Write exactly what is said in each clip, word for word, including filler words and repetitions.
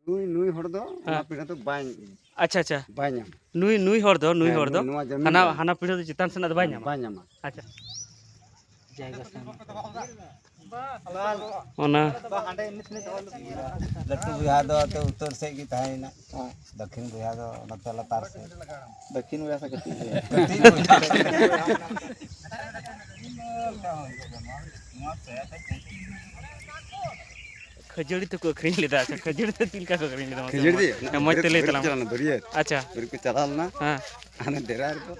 ᱱᱩᱭ, ᱱᱩᱭ ᱦᱚᱲ ᱫᱚ ᱚᱱᱟ ᱦᱮᱸ᱾ ᱯᱤᱲᱦᱟᱹ ᱫᱚ ᱵᱟᱭ, ᱟᱪᱪᱷᱟ, ᱟᱪᱪᱷᱟ᱾ ᱵᱟᱭ ᱧᱟᱢᱟ᱾ ᱱᱩᱭ, ᱱᱩᱭ ᱦᱚᱲ ᱫᱚ, ᱱᱩᱭ ᱦᱮᱸ, ᱦᱚᱲ ᱫᱚ ᱱᱩᱭ, ᱱᱚᱣᱟ ᱡᱚᱢᱤᱱ ᱦᱟᱱᱟ, ᱫᱚ ᱦᱟᱱᱟ ᱯᱤᱲᱦᱟᱹ ᱫᱚ ᱪᱮᱛᱟᱱ ᱥᱮᱱᱟᱜ ᱫᱚ ᱵᱟᱭ ᱧᱟᱢᱟ? ᱵᱟᱭ ᱧᱟᱢᱟ᱾ ᱟᱪᱪᱷᱟ᱾ ᱡᱟᱭᱜᱟ ᱥᱮᱱ᱾ ᱚᱱᱟ ᱞᱟᱹᱴᱩ ᱵᱚᱭᱦᱟ ᱫᱚ ᱛᱚ ᱩᱛᱛᱚᱨ ᱥᱮᱫ ᱜᱮ ᱛᱟᱦᱮᱸᱭᱮᱱᱟ᱾ ᱦᱮᱸ᱾ ᱫᱚᱠᱷᱤᱱ ᱵᱚᱭᱦᱟ ᱫᱚ ᱱᱚᱛᱮ ᱞᱟᱛᱟᱨ ᱥᱮᱫ᱾ ᱫᱚᱠᱷᱤᱱ ᱵᱚᱭᱦᱟ ᱥᱮ ᱠᱟᱹᱴᱤᱡ ᱵᱚᱭᱦᱟ? ᱠᱟᱹᱴᱤᱡ ᱵᱚᱭᱦᱟ᱾ ᱠᱷᱟᱹᱡᱟᱹᱲᱤ ᱛᱮᱠᱚ ᱟᱹᱠᱷᱨᱤᱧ ᱞᱮᱫᱟ᱾ ᱟᱪᱪᱷᱟ, ᱠᱷᱟᱹᱡᱟᱹᱲᱤ ᱛᱮ ᱪᱮᱫ ᱞᱮᱠᱟ ᱠᱚ ᱟᱹᱠᱷᱨᱤᱧ ᱞᱮᱫᱟ? ᱢᱟᱥᱮ ᱠᱷᱟᱹᱡᱟᱹᱲᱤ ᱢᱚᱡᱽ, ᱫᱚ ᱦᱮᱸ, ᱢᱚᱡᱽ ᱛᱮ ᱞᱟᱹᱭ ᱵᱟᱹᱨᱭᱟᱹᱛ ᱛᱟᱞᱟᱝ ᱪᱟᱞᱟᱣ ᱢᱮ᱾ ᱞᱮᱱᱟ, ᱵᱟᱹᱨᱭᱟᱹᱛ᱾ ᱟᱪᱪᱷᱟ᱾ ᱵᱟᱹᱨᱭᱟᱹᱛ ᱠᱚ ᱪᱟᱞᱟᱣ ᱞᱮᱱᱟ᱾ ᱦᱮᱸ᱾ ᱦᱟᱱᱮ ᱰᱮᱨᱟ ᱨᱮᱠᱚ᱾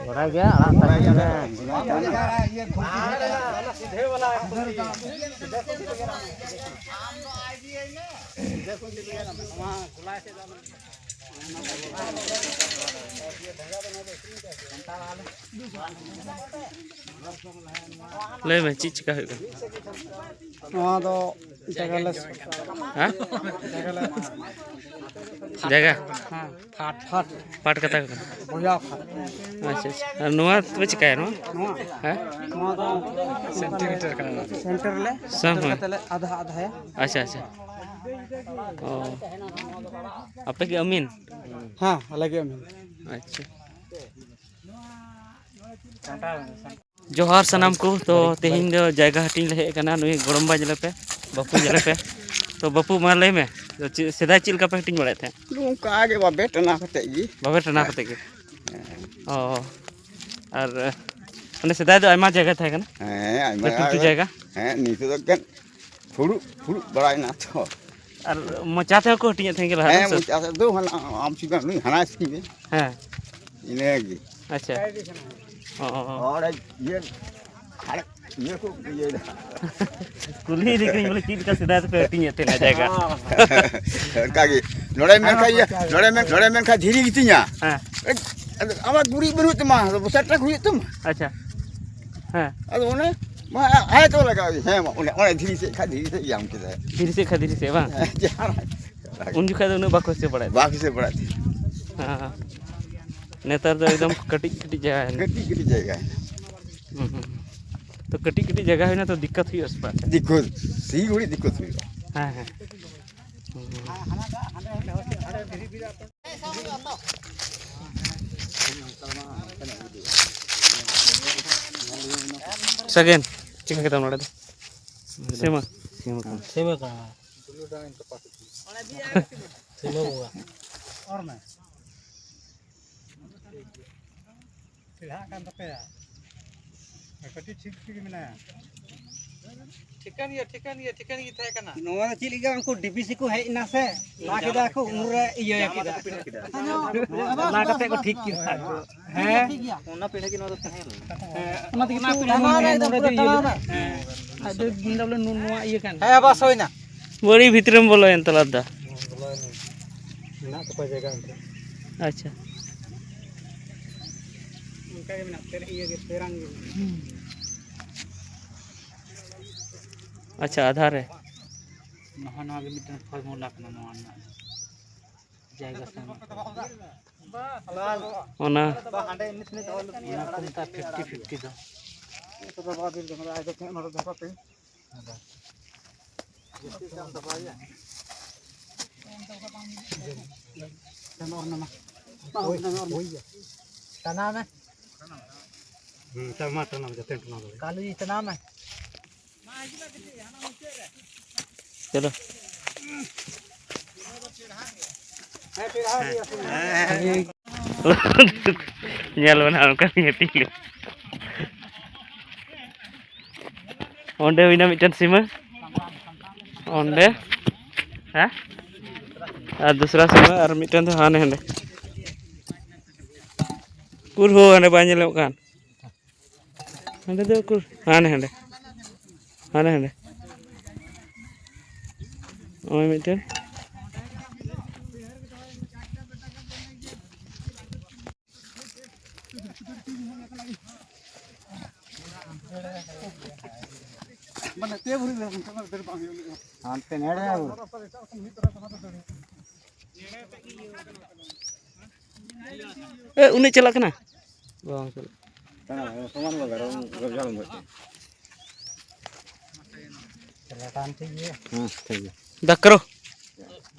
ᱜᱚᱲᱟ ᱜᱮᱭᱟ, ᱟᱲᱟᱜ ᱜᱚᱲᱟ ᱜᱮᱭᱟ᱾ ᱞᱟᱹᱭ ᱢᱮ, ᱪᱮᱫ ᱪᱤᱠᱟ ᱦᱩᱭᱩᱜ ᱠᱟᱱᱟ? ᱱᱚᱣᱟ ᱫᱚ ᱡᱟᱭᱜᱟ ᱞᱮ, ᱦᱮᱸ? ᱡᱟᱭᱜᱟ ᱞᱮ, ᱡᱟᱭᱜᱟ? ᱦᱮᱸ, ᱯᱷᱟᱴ, ᱯᱷᱟᱴ᱾ ᱯᱟᱴ ᱠᱟᱛᱷᱟ ᱠᱟᱱᱟ᱾ ᱵᱚᱭᱦᱟ ᱯᱷᱟᱴ᱾ ᱟᱪᱪᱷᱟ, ᱟᱪᱪᱷᱟ᱾ ᱟᱨ ᱱᱚᱣᱟ ᱛᱚᱵᱮ ᱪᱤᱠᱟᱭᱟ ᱱᱚᱣᱟ? ᱱᱚᱣᱟ? ᱦᱮᱸ? ᱱᱚᱣᱟ ᱫᱚ ᱥᱮᱱᱴᱤᱢᱤᱴᱟᱨ ᱠᱟᱱᱟ᱾ ᱥᱮᱱᱴᱟᱨ ᱞᱮ, ᱥᱮᱱ ᱥᱮᱱᱴᱟᱨ ᱦᱳᱭ᱾ ᱠᱟᱛᱮ ᱞᱮ ᱟᱫᱷᱟ ᱟᱫᱷᱟᱭᱟ᱾ ᱟᱪᱪᱷᱟ, ᱟᱪᱪᱷᱟ᱾ ᱚ᱾ ᱟᱯᱮ ᱜᱮ ᱟᱹᱢᱤᱱ? ᱦᱮᱸ, ᱟᱞᱮ ᱜᱮ ᱟᱹᱢᱤᱱ᱾ ᱟᱪᱪᱷᱟ᱾ ᱡᱚᱦᱟᱨ ᱥᱟᱱᱟᱢ ᱠᱚ᱾ ᱛᱚ, ᱛᱮᱦᱮᱧ ᱫᱚ ᱡᱟᱭᱜᱟ ᱦᱟᱹᱴᱤᱧ ᱞᱮ ᱦᱮᱡ ᱟᱠᱟᱱᱟ ᱱᱩᱭ ᱜᱚᱲᱚᱢᱵᱟ ᱧᱮᱞᱮ ᱯᱮ, ᱵᱟᱹᱯᱩ ᱧᱮᱞᱮ ᱯᱮ᱾ ᱛᱚ, ᱵᱟᱹᱯᱩ, ᱢᱟ ᱞᱟᱹᱭ ᱢᱮ, ᱛᱚ, ᱪᱮᱫ, ᱥᱮᱫᱟᱭ ᱪᱮᱫ ᱞᱮᱠᱟ ᱯᱮ ᱦᱟᱹᱴᱤᱧ ᱵᱟᱲᱟᱭᱮᱫ ᱛᱟᱦᱮᱸᱫ? ᱱᱚᱝᱠᱟ ᱜᱮ ᱵᱟᱵᱮᱨ ᱴᱟᱱᱟ ᱠᱟᱛᱮᱫ ᱜᱮ᱾ ᱵᱟᱵᱮᱨ ᱴᱟᱱᱟ ᱠᱟᱛᱮᱫ ᱜᱮ? ᱦᱮᱸ᱾ ᱚ, ᱟᱨ, ᱢᱟᱱᱮ, ᱥᱮᱫᱟᱭ ᱫᱚ ᱟᱭᱢᱟ ᱡᱟᱭᱜᱟ ᱛᱟᱦᱮᱸ ᱠᱟᱱᱟ? ᱦᱮᱸ, ᱟᱭᱢᱟ ᱞᱟᱹᱴᱩ ᱞᱟᱹᱴᱩ ᱡᱟᱭᱜᱟ᱾ ᱡᱟᱭᱜᱟ᱾ ᱦᱮᱸ, ᱱᱤᱛᱚᱜ ᱫᱚ ᱮᱠᱮᱱ ᱯᱷᱩᱲᱩᱜ, ᱯᱷᱩᱲᱩᱜ ᱵᱟᱲᱟᱭᱮᱱᱟ ᱛᱚ᱾ ᱟᱨ ᱢᱚᱪᱟ ᱛᱮᱦᱚᱸ ᱠᱚ ᱦᱟᱹᱴᱤᱧᱮᱫ ᱛᱟᱦᱮᱸ ᱜᱮ ᱞᱟᱦᱟ ᱫᱚ, ᱦᱮᱸ, ᱥᱮ? ᱢᱚᱪᱟ ᱛᱮᱫᱚ ᱦᱟᱱᱟ ᱟᱢ ᱥᱤᱫᱷᱟᱹ ᱱᱩᱭ ᱦᱟᱱᱟ ᱥᱤᱫᱷᱟᱹ᱾ ᱦᱮᱸ᱾ ᱤᱱᱟᱹᱜᱮ᱾ ᱟᱪᱪᱷᱟ᱾ ᱚ, ᱚ, ᱚ᱾ ᱦᱚᱲ ᱤᱭᱟᱹ, ᱦᱟᱲ-, ᱤᱭᱟᱹ ᱠᱚ ᱤᱭᱟᱹᱭᱮᱫᱟ᱾ ᱠᱩᱞᱤ ᱤᱫᱤ ᱠᱟᱹᱱᱟᱹᱧ ᱵᱚᱞᱮ ᱪᱮᱫ ᱞᱮᱠᱟ ᱥᱮᱫᱟᱭ ᱫᱚᱯᱮ ᱦᱟᱹᱴᱤᱧᱮᱫ ᱛᱟᱦᱮᱱᱟ ᱡᱟᱭᱜᱟ? ᱚᱱᱠᱟ ᱜᱮ᱾ ᱱᱚᱰᱮ ᱢᱮᱱᱠᱷᱟᱱ ᱤᱭᱟᱹ, ᱱᱚᱰᱮ ᱢᱮᱱ, ᱱᱚᱰᱮ ᱢᱮᱱᱠᱷᱟᱱ ᱫᱷᱤᱨᱤ ᱜᱮᱛᱤᱧᱟ᱾ ᱦᱮᱸ᱾ ᱮ, ᱟᱫᱚ ᱟᱢᱟᱜ ᱜᱩᱨᱤᱡ ᱵᱟᱹᱱᱩᱜ ᱛᱟᱢᱟ, ᱟᱫᱚ ᱵᱚᱥᱟ ᱴᱨᱟᱠ ᱦᱩᱭᱩᱜ ᱛᱟᱢᱟ᱾ ᱟᱪᱪᱷᱟ᱾ ᱦᱮᱸ᱾ ᱟᱫᱚ ᱚᱱᱮ, ᱢᱟ, ᱟᱭ ᱛᱚ ᱞᱟᱜᱟᱣ, ᱦᱮᱸ, ᱢᱟ, ᱚᱱᱮ, ᱚᱱᱮ ᱫᱷᱤᱨᱤ ᱥᱮᱫ ᱠᱷᱟᱡ ᱫᱷᱤᱨᱤ ᱥᱮᱫ ᱤᱭᱟᱢ ᱠᱮᱫᱟ᱾ ᱫᱷᱤᱨᱤ ᱥᱮᱫ ᱠᱷᱟᱡ ᱫᱷᱤᱨᱤ ᱥᱮᱫ, ᱵᱟᱝ? ᱦᱮᱸ, ᱡᱟᱦᱟᱱᱟᱜ᱾ ᱩᱱ ᱡᱚᱠᱷᱟᱡ ᱫᱚ ᱩᱱᱟᱹᱜ ᱵᱟᱠᱚ ᱦᱤᱥᱟᱹᱵ ᱵᱟᱲᱟᱭᱮᱫ ᱛᱟᱦᱮᱸᱫ᱾ ᱵᱟᱠᱚ ᱦᱤᱥᱟᱹᱵ ᱵᱟᱲᱟᱭᱮᱫ ᱛᱟᱦᱮᱸᱫ᱾ ᱦᱮᱸ, ᱦᱮᱸ᱾ ᱱᱮᱛᱟᱨ ᱫᱚ ᱮᱠᱫᱚᱢ ᱠᱟᱹᱴᱤᱡ ᱠᱟᱹᱴᱤᱡ ᱡᱟᱭᱜᱟ ᱦᱮᱱᱟᱜᱼᱟ᱾ ᱠᱟᱹᱴᱤᱡ ᱠᱟᱹᱴᱤᱡ ᱡᱟᱭᱜᱟ᱾ ᱦᱩᱸ, ᱦᱩᱸ᱾ ᱛᱚ ᱠᱟᱹᱴᱤᱡ ᱠᱟᱹᱴᱤᱡ ᱡᱟᱭᱜᱟ ᱦᱩᱭᱱᱟ ᱛᱚ ᱫᱤᱠᱠᱟᱛ ᱦᱩᱭᱩᱜᱼᱟ ᱥᱮ ᱵᱟᱝ? ᱫᱤᱠᱠᱚᱛ, ᱥᱤ ᱜᱷᱩᱲᱤ ᱫᱤᱠᱠᱚᱛ ᱦᱩᱭᱩᱜᱼᱟ᱾ ᱦᱮᱸ, ᱦᱮᱸ᱾ ᱥᱟᱜᱮᱱ, ᱪᱮᱫ ᱠᱟᱱ ᱜᱮᱛᱟᱢ ᱱᱚᱰᱮ ᱫᱚ? ᱥᱮᱢᱟ᱾ ᱥᱮᱢᱟ ᱠᱟᱱᱟ᱾ ᱥᱮᱢᱟ ᱠᱟᱱᱟ᱾ ᱥᱮᱢᱟ ᱵᱚᱸᱜᱟ᱾ ᱚᱨ ᱢᱮ᱾ ᱪᱮᱫᱟᱜ ᱠᱟᱱ ᱛᱟᱯᱮᱭᱟ? ᱠᱟᱹᱴᱤᱡ ᱴᱷᱤᱠ ᱴᱷᱤᱠ ᱢᱮᱱᱟᱭᱟ᱾ ᱴᱷᱤᱠᱟᱹᱱ ᱜᱮᱭᱟ, ᱴᱷᱤᱠᱟᱹᱱ ᱜᱮᱭᱟ, ᱴᱷᱤᱠᱟᱹᱱ ᱜᱮ ᱛᱟᱦᱮᱸ ᱠᱟᱱᱟ᱾ ᱱᱚᱣᱟ ᱫᱚ ᱪᱮᱫ ᱞᱮᱠᱟ? ᱩᱱᱠᱩ ᱰᱤ ᱵᱤ ᱥᱤ ᱠᱚ ᱦᱮᱡ ᱮᱱᱟ ᱥᱮ, ᱞᱟ ᱠᱮᱫᱟ ᱠᱚ, ᱩᱱᱨᱮ ᱤᱭᱟᱹ ᱠᱮᱫᱟ᱾ ᱞᱟ ᱠᱟᱛᱮ ᱠᱚ ᱴᱷᱤᱠ ᱠᱮᱫᱟ᱾ ᱦᱮᱸ᱾ ᱚᱱᱟ ᱯᱤᱲᱦᱟᱹ ᱜᱮ ᱱᱚᱣᱟ ᱫᱚ ᱛᱟᱦᱮᱸ ᱞᱮᱱᱟ᱾ ᱦᱮᱸ, ᱚᱱᱟ ᱛᱮᱜᱮ ᱛᱚ ᱱᱚᱰᱮ ᱫᱚ ᱤᱭᱟᱹ ᱫᱚ᱾ ᱦᱮᱸ᱾ ᱟᱫᱚ ᱫᱤᱱ ᱫᱚ ᱵᱚᱞᱮ ᱱᱚ-, ᱱᱚᱣᱟ ᱤᱭᱟᱹ ᱠᱟᱱ᱾ ᱦᱮᱸ, ᱵᱟᱥ ᱦᱩᱭᱱᱟ᱾ ᱵᱟᱹᱲᱤ ᱵᱷᱤᱛᱨᱤᱢ ᱵᱚᱞᱚᱭᱮᱱ ᱛᱟᱞᱟ ᱫᱟ᱾ ᱢᱮᱱᱟᱜ ᱛᱟᱠᱚᱣᱟ ᱡᱟᱭᱜᱟ ᱚᱱᱛᱮ᱾ ᱟᱪᱪᱷᱟ᱾ ᱚᱱᱠᱟ ᱜᱮ ᱢᱮᱱᱟᱜ, ᱯᱮᱨᱮ-, ᱤᱭᱟᱹ ᱜᱮ, ᱯᱮᱨᱟᱝ ᱜᱮ ᱢᱮᱱᱟᱜ᱾ ᱟᱪᱪᱷᱟ, ᱟᱫᱷᱟᱨ ᱨᱮ᱾ ᱱᱚᱜᱼᱚ ᱱᱚᱣᱟ ᱜᱮ ᱢᱤᱫᱴᱮᱱ ᱯᱷᱚᱨᱢᱩᱞᱟ ᱠᱟᱱᱟ ᱱᱚᱣᱟ ᱨᱮᱱᱟᱜ᱾ ᱡᱟᱭᱜᱟ ᱥᱮᱱ᱾ ᱚᱱᱟ ᱚᱱᱟ ᱠᱚ ᱢᱮᱛᱟᱜᱼᱟ ᱯᱷᱤᱯᱴᱤ ᱯᱷᱤᱯᱴᱤ ᱫᱚ᱾ ᱴᱟᱱᱟᱣ ᱢᱮ᱾ ᱦᱩᱸ, ᱴᱟᱱᱟᱣ ᱢᱟ, ᱴᱟᱱᱟᱣ ᱢᱮ, ᱡᱚᱛᱚ ᱴᱟᱱᱟᱣ ᱫᱟᱲᱮᱭᱟᱜᱼᱟ᱾ ᱠᱟᱞᱩ ᱴᱟᱱᱟᱣ ᱢᱮ᱾ ᱪᱚᱞᱚ᱾ ᱧᱮᱞ ᱢᱮ ᱱᱟᱦᱟᱜ ᱚᱱᱠᱟ ᱜᱮ ᱛᱤᱸᱜᱩ᱾ ᱚᱸᱰᱮ ᱦᱩᱭᱱᱟ ᱢᱤᱫᱴᱮᱱ ᱥᱤᱢᱟᱹ, ᱚᱸᱰᱮ, ᱦᱮᱸ, ᱟᱨ ᱫᱩᱥᱨᱟ ᱥᱤᱢᱟᱹ ᱟᱨ ᱢᱤᱫᱴᱮᱱ ᱫᱚ ᱦᱟᱱᱮ ᱦᱟᱸᱰᱮ᱾ ᱩᱠᱩᱨ ᱦᱳ, ᱦᱟᱸᱰᱮ ᱵᱟᱭ ᱧᱮᱞᱚᱜ ᱠᱟᱱ᱾ ᱦᱟᱸᱰᱮ ᱫᱚ ᱩᱠᱩᱨ, ᱦᱟᱱᱮ ᱦᱟᱸᱰᱮ, ᱦᱟᱱᱮ ᱦᱟᱸᱰᱮ᱾ ᱱᱚᱜᱼᱚᱭ ᱢᱤᱫᱴᱮᱱ᱾ ᱦᱟᱱᱛᱮ ᱱᱮᱲᱮ ᱟᱵᱚ᱾ ᱮ, ᱩᱱᱟᱹᱜ ᱪᱟᱞᱟᱜ ᱠᱟᱱᱟ? ᱵᱟᱝ ᱪᱟᱞᱟᱜ᱾ ᱥᱚᱢᱟᱱ ᱵᱟᱜᱟᱨ, ᱡᱷᱟᱲ ᱢᱚᱡᱽ᱾ ᱦᱮᱸ, ᱴᱷᱤᱠ ᱜᱮᱭᱟ᱾ ᱫᱟᱠᱨᱚ᱾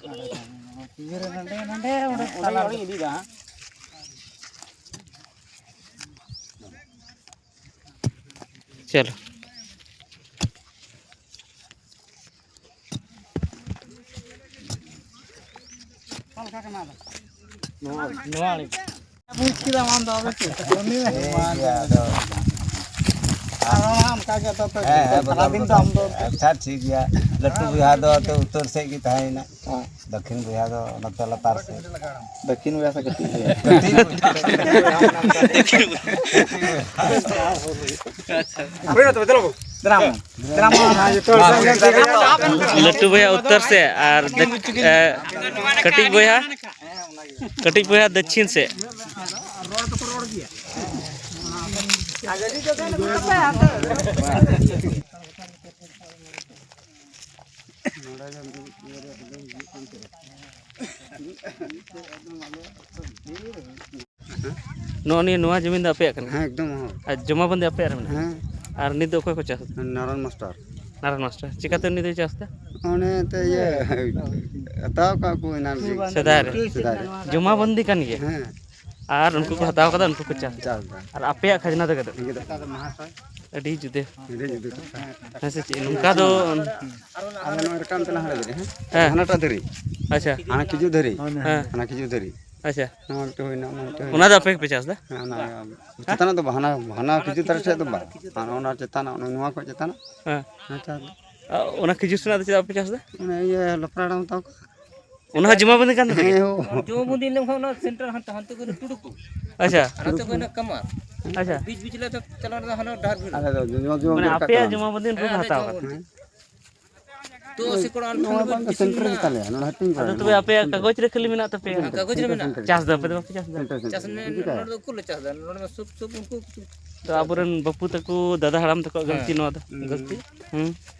ᱤᱭᱟᱹ ᱨᱮ ᱱᱚᱰᱮ, ᱱᱚᱰᱮ, ᱚᱸᱰᱮ ᱛᱟᱞᱟ ᱨᱮ᱾ ᱪᱚᱞᱚ᱾ ᱱᱚᱣᱟ, ᱱᱚᱣᱟ ᱟᱲᱮ᱾ ᱵᱩᱡᱽ ᱠᱮᱫᱟᱢ ᱟᱢ ᱫᱚ, ᱟᱫᱚ ᱪᱮᱫ? ᱴᱷᱤᱠ ᱜᱮᱭᱟ, ᱟᱫᱚ ᱟᱨ ᱚᱱᱟ ᱚᱱᱠᱟ ᱜᱮ ᱛᱚ, ᱛᱚ, ᱦᱮᱸ, ᱦᱮᱸ, ᱥᱟᱨᱟ ᱵᱚᱫᱚᱞ, ᱫᱤᱱ ᱫᱚ ᱟᱢ ᱫᱚ ᱵᱚᱫᱚᱞ᱾ ᱟᱪᱪᱷᱟ, ᱴᱷᱤᱠ ᱜᱮᱭᱟ᱾ ᱞᱟᱹᱴᱩ ᱵᱚᱭᱦᱟ ᱫᱚ ᱛᱚ ᱩᱛᱛᱚᱨ ᱥᱮᱫ ᱜᱮ ᱛᱟᱦᱮᱸᱭᱮᱱᱟ᱾ ᱦᱮᱸ᱾ ᱫᱚᱠᱷᱤᱱ ᱵᱚᱭᱦᱟ ᱫᱚ ᱱᱚᱛᱮ ᱞᱟᱛᱟᱨ ᱥᱮᱫ᱾ ᱫᱚᱠᱷᱤᱱ ᱵᱚᱭᱦᱟ ᱥᱮ ᱠᱟᱹᱴᱤᱡ ᱵᱚᱭᱦᱟ? ᱠᱟᱹᱴᱤᱡ ᱵᱚᱭᱦᱟ᱾ ᱟᱪᱪᱷᱟ᱾ ᱫᱮᱞᱟ ᱵᱚ᱾ ᱫᱮᱞᱟ ᱵᱚ᱾ ᱞᱟᱹᱴᱩ ᱵᱚᱭᱦᱟ ᱩᱛᱛᱚᱨ ᱥᱮᱫ ᱟᱨ ᱫᱚᱠ-, ᱮ, ᱠᱟᱹᱴᱤᱡ ᱵᱚᱭᱦᱟ, ᱠᱟᱹᱴᱤᱡ ᱵᱚᱭᱦᱟ ᱫᱚᱠᱠᱷᱤᱱ ᱥᱮᱫ᱾ ᱱᱚᱜᱼᱚ ᱱᱤᱭᱟᱹ, ᱱᱚᱣᱟ ᱡᱚᱢᱤᱱ ᱫᱚ ᱟᱯᱮᱭᱟᱜ ᱠᱟᱱᱟ? ᱦᱮᱸ, ᱮᱠᱫᱚᱢ, ᱦᱚᱸ᱾ ᱟᱨ ᱡᱚᱢᱟ ᱵᱟᱹᱫᱤ ᱟᱯᱮᱭᱟᱜ ᱨᱮ ᱢᱮᱱᱟᱜᱼᱟ? ᱦᱮᱸ᱾ ᱟᱨ ᱱᱤᱛ ᱫᱚ ᱚᱠᱚᱭ ᱠᱚ ᱪᱟᱥ ᱮᱫᱟ? ᱱᱟᱨᱟᱭᱚᱱ ᱢᱟᱥᱴᱟᱨ᱾ ᱱᱟᱨᱟᱭᱚᱱ ᱢᱟᱥᱴᱟᱨ᱾ ᱪᱤᱠᱟᱹᱛᱮ ᱩᱱᱤ ᱫᱚᱭ ᱪᱟᱥ ᱮᱫᱟ? ᱚᱱᱮ ᱛᱮ ᱤᱭᱟᱹ, ᱦᱟᱛᱟᱣ ᱠᱟᱜ ᱠᱚ ᱮᱱᱟᱨᱡᱤ᱾ ᱥᱮᱫᱟᱭ ᱨᱮ? ᱥᱮᱫᱟᱭ ᱨᱮ᱾ ᱡᱚᱢᱟ ᱵᱟᱹᱫᱤ ᱠᱟᱱ ᱜᱮᱭᱟ? ᱦᱮᱸ᱾ ᱟᱨ ᱩᱱᱠᱩ ᱠᱚ ᱦᱟᱛᱟᱣ ᱠᱟᱫᱟ, ᱩᱱᱠᱩ ᱠᱚ ᱪᱟᱥ ᱮᱫᱟ᱾ ᱪᱟᱥ ᱮᱫᱟ᱾ ᱟᱨ ᱟᱯᱮᱭᱟᱜ ᱠᱷᱟᱡᱽᱱᱟ ᱫᱚ ᱠᱟᱹᱴᱤᱡ? ᱱᱤᱡᱮ ᱫᱚ᱾ ᱟᱹᱰᱤ ᱡᱩᱫᱟᱹ᱾ ᱟᱹᱰᱤ ᱡᱩᱫᱟᱹ ᱠᱟᱛᱷᱟ᱾ ᱦᱮᱸ ᱥᱮ ᱪᱮᱫ? ᱱᱚᱝᱠᱟ ᱫᱚ ᱟᱫᱚ ᱱᱚᱜᱼᱚᱭ ᱨᱟᱠᱟᱵ ᱛᱮ ᱞᱟᱦᱟ ᱨᱮ ᱦᱮᱸ? ᱦᱮᱸ᱾ ᱦᱟᱱᱟᱴᱟᱜ ᱫᱷᱤᱨᱤ᱾ ᱟᱪᱪᱷᱟ᱾ ᱦᱟᱱᱟ ᱠᱷᱤᱡᱩᱨ ᱫᱷᱤᱨᱤ᱾ ᱦᱮᱸ᱾ ᱦᱟᱱᱟ ᱠᱷᱤᱡᱩᱨ ᱫᱷᱤᱨᱤ᱾ ᱟᱪᱪᱷᱟ᱾ ᱱᱚᱣᱟ ᱢᱤᱫᱴᱮᱱ ᱦᱩᱭᱱᱟ, ᱚᱱᱟ ᱢᱤᱫᱴᱮᱱ ᱦᱩᱭᱱᱟ᱾ ᱚᱱᱟ ᱫᱚ ᱟᱯᱮ ᱜᱮᱯᱮ ᱪᱟᱥ ᱮᱫᱟ? ᱦᱮᱸ, ᱚᱱᱟ ᱪᱮᱛᱟᱱᱟᱜ ᱫᱚ ᱵᱟᱝ, ᱦᱟᱱᱟ, ᱦᱟᱱᱟ ᱠᱷᱤᱡᱩᱨ ᱫᱟᱨᱮ ᱴᱷᱮᱡ ᱫᱚ ᱵᱟᱝ᱾ ᱦᱟᱱᱟ, ᱚᱱᱟ ᱪᱮᱛᱟᱱᱟᱜ, ᱚᱱᱟ, ᱱᱚᱣᱟ ᱠᱷᱚᱡ ᱪᱮᱛᱟᱱᱟᱜ᱾ ᱦᱮᱸ᱾ ᱦᱮᱸ, ᱪᱟᱥ ᱫᱚ᱾ ᱟ, ᱚᱱᱟ ᱠᱷᱤᱡᱩᱨ ᱥᱮᱱᱟᱜ ᱫᱚ ᱪᱮᱫᱟᱜ ᱵᱟᱯᱮ ᱪᱟᱥ ᱮᱫᱟ? ᱚᱱᱮ ᱤᱭᱟᱹ ᱞᱚᱯᱲᱟ ᱦᱟᱲᱟᱢ ᱛᱟᱠᱚ᱾ ᱚᱱᱟ ᱦᱚᱸ ᱡᱚᱢᱟ ᱵᱟᱹᱫᱤ ᱠᱟᱱ ᱛᱟᱯᱮ ᱜᱮᱭᱟ? ᱦᱮᱸ, ᱦᱳ᱾ ᱡᱚᱢᱟ ᱵᱟᱹᱫᱤ ᱞᱮᱱᱠᱷᱟᱱ ᱚᱱᱟ ᱥᱮᱱᱴᱟᱨ ᱦᱟᱱᱛᱮ, ᱦᱟᱱᱛᱮ ᱠᱚ ᱴᱩᱰᱩ ᱠᱚ᱾ ᱟᱪᱪᱷᱟ᱾ ᱟᱨ ᱦᱟᱱᱛᱮ ᱠᱚ ᱦᱮᱱᱟ ᱠᱟᱢᱟᱨ᱾ ᱟᱪᱪᱷᱟ᱾ ᱵᱤᱪ ᱵᱤᱪ ᱞᱮ ᱫᱚ ᱪᱟᱞᱟᱣ ᱨᱮᱫᱚ ᱦᱟᱱᱟ ᱰᱟᱦᱟᱨ ᱵᱷᱤᱲ᱾ ᱟᱞᱮ ᱫᱚ ᱡᱚᱢᱟ, ᱡᱚᱢᱟ ᱢᱟᱱᱮ ᱵᱟᱹᱫᱤ ᱟᱯᱮᱭᱟᱜ ᱠᱟᱱ ᱡᱚᱢᱟ ᱵᱟᱹᱫᱤ ᱩᱱᱠᱩ ᱠᱚ ᱦᱮᱸ, ᱦᱟᱛᱟᱣ ᱡᱚᱢᱟ ᱠᱟᱫᱟ? ᱵᱟᱹᱫᱤ᱾ ᱦᱮᱸ᱾ ᱛᱚ ᱥᱮ ᱠᱚᱲᱟ ᱱᱚᱣᱟ ᱵᱟᱝ ᱫᱚ ᱥᱮᱱᱴᱟᱨ ᱜᱮ ᱛᱟᱞᱮᱭᱟ, ᱱᱚᱰᱮ ᱦᱟᱹᱴᱤᱧ ᱯᱟᱲᱟ ᱟᱫᱚ ᱛᱚᱵᱮ ᱨᱮ᱾ ᱟᱯᱮᱭᱟᱜ ᱥᱮᱱᱴᱟᱨ᱾ ᱠᱟᱜᱚᱡᱽ ᱨᱮ ᱠᱷᱟᱹᱞᱤ ᱢᱮᱱᱟᱜ ᱛᱟᱯᱮᱭᱟ? ᱦᱮᱸ, ᱠᱟᱜᱚᱡᱽ ᱨᱮ ᱢᱮᱱᱟᱜᱼᱟ᱾ ᱪᱟᱥ ᱫᱚ ᱟᱯᱮ ᱫᱚ ᱵᱟᱯᱮ ᱪᱟᱥ ᱫᱟ? Centre, centre. ᱪᱟᱥ ᱪᱮᱫ ᱱᱮ-, ᱞᱮᱠᱟ? ᱱᱚᱰᱮ ᱫᱚ ᱩᱠᱩᱨ ᱞᱮ ᱪᱟᱥ ᱫᱟ? ᱱᱚᱰᱮ ᱢᱟ ᱥᱚᱵ, ᱥᱚᱵ ᱩᱱᱠᱩ ᱛᱚ ᱟᱵᱚᱨᱮᱱ ᱵᱟᱹᱯᱩ ᱛᱟᱠᱚ, ᱫᱟᱫᱟ ᱦᱟᱲᱟᱢ ᱛᱟᱠᱚᱣᱟᱜ ᱜᱟᱹᱞᱛᱤ ᱦᱮᱸ᱾ ᱱᱚᱣᱟ ᱫᱚ᱾ ᱦᱩᱸ᱾ ᱜᱟᱹᱞᱛᱤ? ᱦᱩᱸ᱾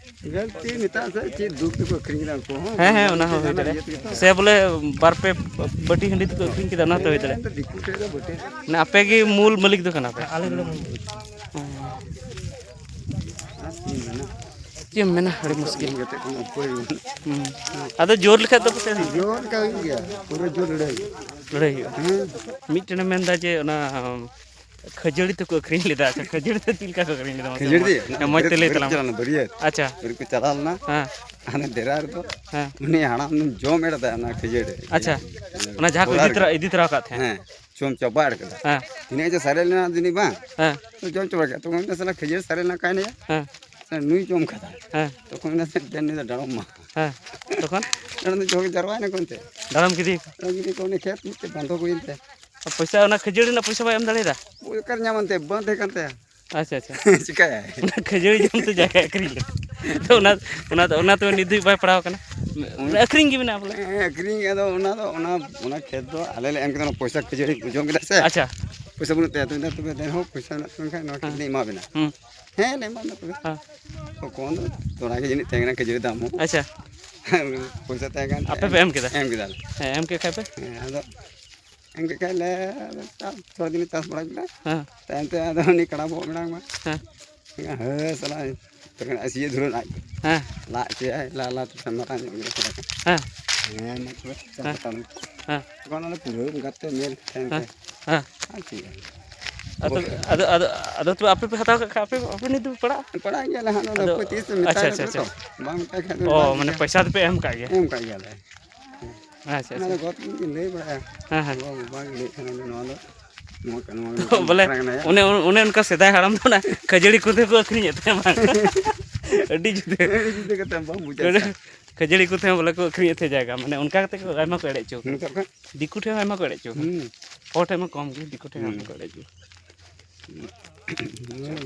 ᱜᱟᱹᱞᱛᱤ ᱢᱮᱛᱟᱜ ᱥᱮ ᱪᱮᱫ ᱫᱩᱠ ᱛᱮᱠᱚ ᱟᱹᱠᱷᱨᱤᱧ ᱠᱮᱫᱟ ᱩᱱᱠᱩ ᱦᱚᱸ᱾ ᱦᱮᱸ, ᱦᱮᱸ, ᱚᱱᱟ ᱦᱚᱸ ᱦᱩᱭ ᱡᱟᱦᱟᱱᱟᱜ ᱫᱟᱲᱮᱭᱟᱜᱼᱟ᱾ ᱤᱭᱟᱹ ᱛᱮᱜᱮ ᱛᱚ᱾ ᱥᱮ ᱵᱚᱞᱮ ᱵᱟᱨ ᱯᱮ ᱵᱟᱹᱴᱤ ᱦᱟᱺᱰᱤ ᱛᱮᱠᱚ ᱟᱹᱠᱷᱨᱤᱧ ᱠᱮᱫᱟ, ᱚᱱᱟ ᱦᱚᱸᱛᱚ ᱦᱩᱭ ᱫᱟᱲᱮᱭᱟᱜᱼᱟ᱾ ᱫᱤᱠᱩ ᱴᱷᱮᱡ ᱫᱚ ᱵᱟᱹᱴᱤ᱾ ᱢᱟᱱᱮ ᱟᱯᱮ ᱜᱮ ᱢᱩᱞ ᱢᱟᱹᱞᱤᱠ ᱫᱚ ᱠᱟᱱᱟ ᱯᱮ᱾ ᱟᱞᱮ ᱜᱮᱞᱮ ᱢᱩᱞ ᱢᱟᱹᱞᱤᱠ᱾ ᱦᱩᱸ᱾ ᱟᱨ ᱪᱮᱫ ᱤᱧ ᱢᱮᱱᱟ? ᱪᱮᱫ ᱮᱢ ᱢᱮᱱᱟ, ᱟᱹᱰᱤ ᱢᱩᱥᱠᱤᱞ᱾ ᱠᱟᱛᱮ ᱠᱳᱱᱳ ᱩᱯᱟᱹᱭ ᱵᱟᱹᱱᱩᱜ᱾ ᱦᱩᱸ᱾ ᱟᱫᱚ ᱡᱳᱨ ᱞᱮᱠᱷᱟᱡ ᱫᱚ ᱯᱟᱥᱮᱡ ᱦᱩᱭᱩᱜᱼᱟ᱾ ᱡᱳᱨ ᱞᱮᱠᱟ ᱦᱩᱭᱩᱜ ᱜᱮᱭᱟ, ᱯᱩᱨᱟᱹ ᱡᱳᱨ ᱞᱟᱹᱲᱦᱟᱹᱭ ᱦᱩᱭᱩᱜᱼᱟ᱾ ᱞᱟᱹᱲᱦᱟᱹᱭ ᱦᱩᱭᱩᱜᱼᱟ᱾ ᱦᱮᱸ᱾ ᱢᱤᱫᱴᱮᱱᱮ ᱢᱮᱱᱫᱟ ᱡᱮ ᱚᱱᱟ, ᱟᱢ, ᱠᱷᱟᱹᱡᱟᱹᱲᱤ ᱛᱮᱠᱚ ᱟᱹᱠᱷᱨᱤᱧ ᱞᱮᱫᱟ᱾ ᱟᱪᱪᱷᱟ, ᱠᱷᱟᱹᱡᱟᱹᱲᱤ ᱫᱚ ᱪᱮᱫ ᱞᱮᱠᱟ ᱠᱚ ᱟᱹᱠᱷᱨᱤᱧ ᱞᱮᱫᱟ? ᱢᱟᱥᱮ ᱠᱷᱟᱹᱡᱟᱹᱲᱤ ᱢᱚᱡᱽ, ᱫᱚ ᱦᱮᱸ, ᱢᱚᱡᱽ ᱛᱮ ᱵᱟᱹᱨᱭᱟᱹᱛ, ᱞᱟᱹᱭ ᱵᱟᱹᱨᱭᱟᱹᱛ ᱛᱟᱞᱟᱝ ᱢᱮ᱾ ᱪᱟᱞᱟᱣ ᱞᱮᱱᱟ, ᱵᱟᱹᱨᱭᱟᱹᱛ᱾ ᱟᱪᱪᱷᱟ᱾ ᱵᱟᱹᱨᱭᱟᱹᱛ ᱠᱚ ᱪᱟᱞᱟᱣ ᱞᱮᱱᱟ᱾ ᱦᱮᱸ᱾ ᱦᱟᱱᱮ ᱰᱮᱨᱟ ᱨᱮᱫᱚ ᱦᱮᱸ᱾ ᱩᱱᱤ ᱦᱟᱲᱟᱢ ᱫᱚ ᱡᱚᱢ ᱮᱲ ᱫᱟᱭ ᱚᱱᱟ ᱠᱷᱟᱹᱡᱟᱹᱲᱤ᱾ ᱟᱪᱪᱷᱟ᱾ ᱚᱱᱟ ᱡᱟᱦᱟᱸ ᱠᱚ ᱚᱲᱟᱜ ᱤᱫᱤ ᱛᱚᱨᱟ, ᱨᱮᱜᱮ᱾ ᱤᱫᱤ ᱛᱚᱨᱟ ᱟᱠᱟᱫ ᱛᱟᱦᱮᱸᱫ᱾ ᱦᱮᱸ᱾ ᱡᱚᱢ ᱪᱟᱵᱟ ᱮᱲ ᱠᱮᱫᱟ᱾ ᱦᱮᱸ᱾ ᱛᱤᱱᱟᱹᱜ ᱡᱮ ᱥᱟᱨᱮᱡ ᱞᱮᱱᱟ ᱡᱟᱹᱱᱤᱡ ᱵᱟᱝ? ᱦᱮᱸ᱾ ᱡᱚᱢ ᱪᱟᱵᱟ ᱠᱮᱫᱟ᱾ ᱛᱚ ᱢᱮᱱᱫᱟ, "ᱥᱟᱞᱟ ᱠᱷᱟᱹᱡᱟᱹᱲᱤ ᱥᱟᱨᱮᱡ ᱞᱮᱱᱟ ᱚᱠᱟᱭ ᱱᱟᱭᱟ?" ᱦᱮᱸ᱾ ᱥᱟᱞᱟ ᱱᱩᱭ ᱡᱚᱢ ᱠᱟᱫᱟ᱾ ᱦᱮᱸ᱾ ᱛᱚᱠᱷᱚᱱ ᱢᱮᱱᱫᱟ, "ᱥᱮ ᱫᱮᱱ ᱱᱩᱭ ᱫᱚ ᱰᱟᱲᱚᱢ ᱢᱟ᱾" ᱦᱮᱸ᱾ ᱛᱚᱠᱷᱚᱱ? ᱰᱟᱲᱚᱢ ᱫᱚ ᱡᱚᱛᱚ ᱜᱮ ᱡᱟᱨᱣᱟᱭᱮᱱᱟ ᱠᱚ ᱚᱱᱛᱮ᱾ ᱰᱟᱲᱚᱢ ᱠᱮᱫᱮᱭᱟ ᱠᱚ? ᱰᱟᱲᱚᱢ ᱠᱮᱫᱮᱭᱟ ᱠᱚ, ᱩᱱᱤ ᱠᱷᱮᱛ ᱢᱤᱫᱴᱮᱡ ᱵᱟᱱᱫᱷᱚᱠ ᱦᱩᱭᱮᱱ ᱛᱟᱭᱟ᱾ ᱟᱨ ᱯᱚᱭᱥᱟ, ᱚᱱᱟ ᱠᱷᱟᱹᱡᱟᱹᱲᱤ ᱨᱮᱱᱟᱜ ᱯᱚᱭᱥᱟ ᱵᱟᱭ ᱮᱢ ᱫᱟᱲᱮᱭᱟᱫᱟ? ᱚᱠᱟᱨᱮ ᱧᱟᱢ ᱮᱱᱛᱮ? ᱵᱟᱝ ᱛᱟᱦᱮᱸ ᱠᱟᱱ ᱛᱟᱭᱟ᱾ ᱟᱪᱪᱷᱟ, ᱟᱪᱪᱷᱟ᱾ ᱪᱤᱠᱟᱭᱟᱭ? ᱚᱱᱟ ᱠᱷᱟᱹᱡᱟᱹᱲᱤ ᱡᱚᱢ ᱛᱮ ᱡᱟᱭᱜᱟ ᱟᱹᱠᱷᱨᱤᱧ ᱞᱮᱫᱟ᱾ ᱛᱚ ᱚᱱᱟ, ᱚᱱᱟ ᱫᱚ, ᱚᱱᱟ ᱛᱚ ᱱᱤᱛ ᱫᱷᱟᱹᱵᱤᱡ ᱵᱟᱭ ᱯᱟᱲᱟᱣ ᱠᱟᱱᱟ᱾ ᱦᱩᱸ᱾ ᱟᱹᱠᱷᱨᱤᱧ ᱜᱮ ᱢᱮᱱᱟᱜᱼᱟ ᱵᱚᱞᱮ᱾ ᱦᱮᱸ, ᱟᱹᱠᱷᱨᱤᱧ ᱜᱮ᱾ ᱟᱫᱚ ᱚᱱᱟ ᱫᱚ, ᱚᱱᱟ, ᱚᱱᱟ ᱠᱷᱮᱛ ᱫᱚ ᱟᱞᱮ ᱞᱮ ᱮᱢ ᱠᱮᱫᱟ, ᱚᱱᱟ ᱯᱚᱭᱥᱟ ᱠᱷᱟᱹᱡᱟᱹᱲᱤ ᱡᱚᱢ ᱠᱮᱫᱟ ᱥᱮ᱾ ᱟᱪᱪᱷᱟ᱾ ᱯᱚᱭᱥᱟ ᱵᱟᱹᱱᱩᱜ ᱛᱟᱭᱟ, ᱛᱚ ᱢᱮᱱᱫᱟ, "ᱛᱚᱵᱮ ᱫᱮᱱ ᱦᱳ, ᱯᱚᱭᱥᱟ ᱢᱮᱱᱟᱜ ᱛᱟᱵᱮᱱ ᱠᱷᱟᱱ ᱱᱚᱣᱟ ᱠᱷᱮᱛ ᱦᱮᱸ᱾ ᱞᱤᱧ ᱮᱢᱟ ᱵᱮᱱᱟ᱾" ᱦᱮᱸ᱾ ᱛᱚᱠᱷᱚᱱ ᱫᱚ ᱛᱷᱚᱲᱟ ᱜᱮ ᱡᱟᱹᱱᱤᱡ ᱛᱟᱦᱮᱸ ᱠᱟᱱᱟ ᱠᱷᱟᱹᱡᱟᱹᱲᱤ ᱫᱟᱢ ᱦᱚᱸ᱾ ᱟᱪᱪᱷᱟ᱾ ᱯᱚᱭᱥᱟ ᱛᱟᱦᱮᱸ ᱠᱟᱱ ᱟᱯᱮ ᱛᱟᱦᱮᱸᱫ᱾ ᱯᱮ ᱮᱢ ᱠᱮᱫᱟ? ᱮᱢ ᱠᱮᱫᱟ ᱞᱮ᱾ ᱦᱮᱸ, ᱮᱢ ᱠᱮᱫ ᱠᱷᱟᱡ ᱯᱮ? ᱦᱮᱸ, ᱟᱫᱚ ᱮᱢ ᱠᱮᱫ ᱠᱷᱟᱡ ᱞᱮ, ᱟᱫᱚ ᱪᱟᱥ, ᱛᱷᱚᱲᱟ ᱫᱤᱱ ᱞᱮ ᱪᱟᱥ ᱵᱟᱲᱟ ᱠᱮᱫᱟ᱾ ᱦᱮᱸ᱾ ᱛᱟᱭᱚᱢ ᱛᱮ ᱟᱫᱚ ᱩᱱᱤ ᱠᱟᱲᱟ ᱵᱚᱦᱚᱜ ᱢᱮᱰᱟᱝ ᱢᱟ᱾ ᱦᱮᱸ᱾ ᱦᱮᱸ, ᱥᱟᱞᱟ, ᱛᱚᱠᱷᱚᱱ ᱟᱡ ᱥᱤᱭᱳᱜ ᱫᱷᱩᱨᱟᱹᱣ ᱟᱡ᱾ ᱦᱮᱸ᱾ ᱞᱟᱜ ᱦᱚᱪᱚᱭᱟᱭ, ᱞᱟ, ᱞᱟ ᱛᱮ ᱢᱟᱨᱟᱝ ᱧᱚᱜ ᱜᱮ ᱛᱷᱚᱲᱟ ᱜᱟᱱ᱾ ᱦᱮᱸ᱾ ᱦᱮᱸ, ᱢᱟ ᱛᱚᱵᱮ, ᱪᱟᱥ ᱦᱮᱸ᱾ ᱦᱟᱛᱟᱲ ᱢᱮ᱾ ᱦᱮᱸ᱾ ᱛᱚᱠᱷᱚᱱ ᱚᱱᱟ ᱯᱩᱨᱟᱹ ᱜᱟᱛᱮ ᱧᱮᱞ ᱛᱟᱭᱚᱢ ᱛᱮ᱾ ᱦᱮᱸ᱾ ᱦᱮᱸ᱾ ᱟᱨ ᱪᱮᱫ? ᱟᱫᱚ, ᱟᱫᱚ, ᱟᱫᱚ, ᱟᱫᱚ ᱛᱚᱵᱮ ᱟᱯᱮ ᱯᱮ ᱦᱟᱛᱟᱣ ᱠᱟᱜ ᱠᱷᱟᱡ, ᱟᱯᱮ, ᱟᱯᱮ ᱱᱤᱛ ᱫᱚᱯᱮ ᱯᱟᱲᱟᱜᱼᱟ? ᱯᱟᱲᱟᱜ ᱜᱮᱭᱟᱞᱮ ᱦᱟᱸᱜ, ᱱᱚᱰᱮ ᱟᱫᱚ, ᱚᱠᱚᱭ ᱛᱤᱥ ᱮ ᱢᱮᱛᱟᱭ ᱟᱪᱪᱷᱟ, ᱟᱪᱪᱷᱟ, ᱨᱮᱦᱚᱸ ᱛᱚ, ᱟᱪᱪᱷᱟ᱾ ᱵᱟᱝ ᱢᱮᱛᱟᱭ ᱠᱷᱟᱡ ᱫᱚ ᱚ, ᱵᱟᱝ ᱢᱟᱱᱮ ᱜᱮ᱾ ᱯᱚᱭᱥᱟ ᱫᱚᱯᱮ ᱮᱢ ᱠᱟᱜ ᱜᱮᱭᱟ? ᱮᱢ ᱠᱟᱜ ᱜᱮᱭᱟᱞᱮ᱾ ᱟᱪᱪᱷᱟ, ᱚᱱᱟ ᱟᱪᱪᱷᱟ᱾ ᱫᱚ ᱜᱚᱫ ᱤᱧ ᱞᱟᱹᱭ ᱵᱟᱲᱟᱭᱟ᱾ ᱦᱮᱸ, ᱦᱮᱸ᱾ ᱜᱚ ᱵᱟᱵᱟ ᱜᱮ ᱞᱟᱹᱭᱮᱫ ᱛᱟᱦᱮᱱᱟ, ᱱᱚᱣᱟ ᱫᱚ, ᱱᱚᱣᱟ ᱠᱟᱱᱟ, ᱱᱚᱣᱟ ᱫᱚ ᱵᱚᱞᱮ ᱠᱟᱱᱟ ᱭᱟ᱾ ᱚᱱᱮ, ᱚᱱᱮ ᱚᱱᱠᱟ ᱥᱮᱫᱟᱭ ᱦᱟᱲᱟᱢ ᱫᱚ ᱚᱱᱟ ᱠᱷᱟᱹᱡᱟᱹᱲᱤ ᱠᱚᱛᱮ ᱠᱚ ᱟᱹᱠᱷᱨᱤᱧᱮᱫ ᱛᱟᱦᱮᱸ ᱵᱟᱝ? ᱟᱹᱰᱤ ᱡᱩᱫᱟᱹ᱾ ᱟᱹᱰᱤ ᱡᱩᱫᱟᱹ ᱠᱟᱛᱮ ᱵᱟᱢ ᱵᱩᱡᱟ ᱥᱮ᱾ ᱠᱷᱟᱹᱡᱟᱹᱲᱤ ᱠᱚᱛᱮ ᱦᱚᱸ ᱵᱚᱞᱮ ᱠᱚ ᱟᱹᱠᱷᱨᱤᱧᱮᱫ ᱛᱟᱦᱮᱸ ᱡᱟᱭᱜᱟ, ᱢᱟᱱᱮ ᱚᱱᱠᱟ ᱠᱟᱛᱮ ᱠᱚ ᱟᱭᱢᱟ ᱠᱚ ᱮᱲᱮ ᱦᱚᱪᱚ ᱠᱟᱱᱟ᱾ ᱱᱤᱛᱚᱜ ᱠᱷᱚᱱ? ᱫᱤᱠᱩ ᱴᱷᱮᱱ ᱦᱚᱸ ᱟᱭᱢᱟ ᱠᱚ ᱮᱲᱮ ᱦᱚᱪᱚ ᱠᱟᱱᱟ᱾ ᱦᱩᱸ᱾ ᱦᱚᱲ ᱴᱷᱮᱱ ᱢᱟ ᱠᱚᱢ ᱜᱮ, ᱫᱤᱠᱩ ᱴᱷᱮᱱ ᱦᱚᱸ ᱦᱩᱸ᱾ ᱟᱭᱢᱟ ᱠᱚ ᱮᱲᱮ ᱦᱚᱪᱚ ᱠᱟᱱᱟ᱾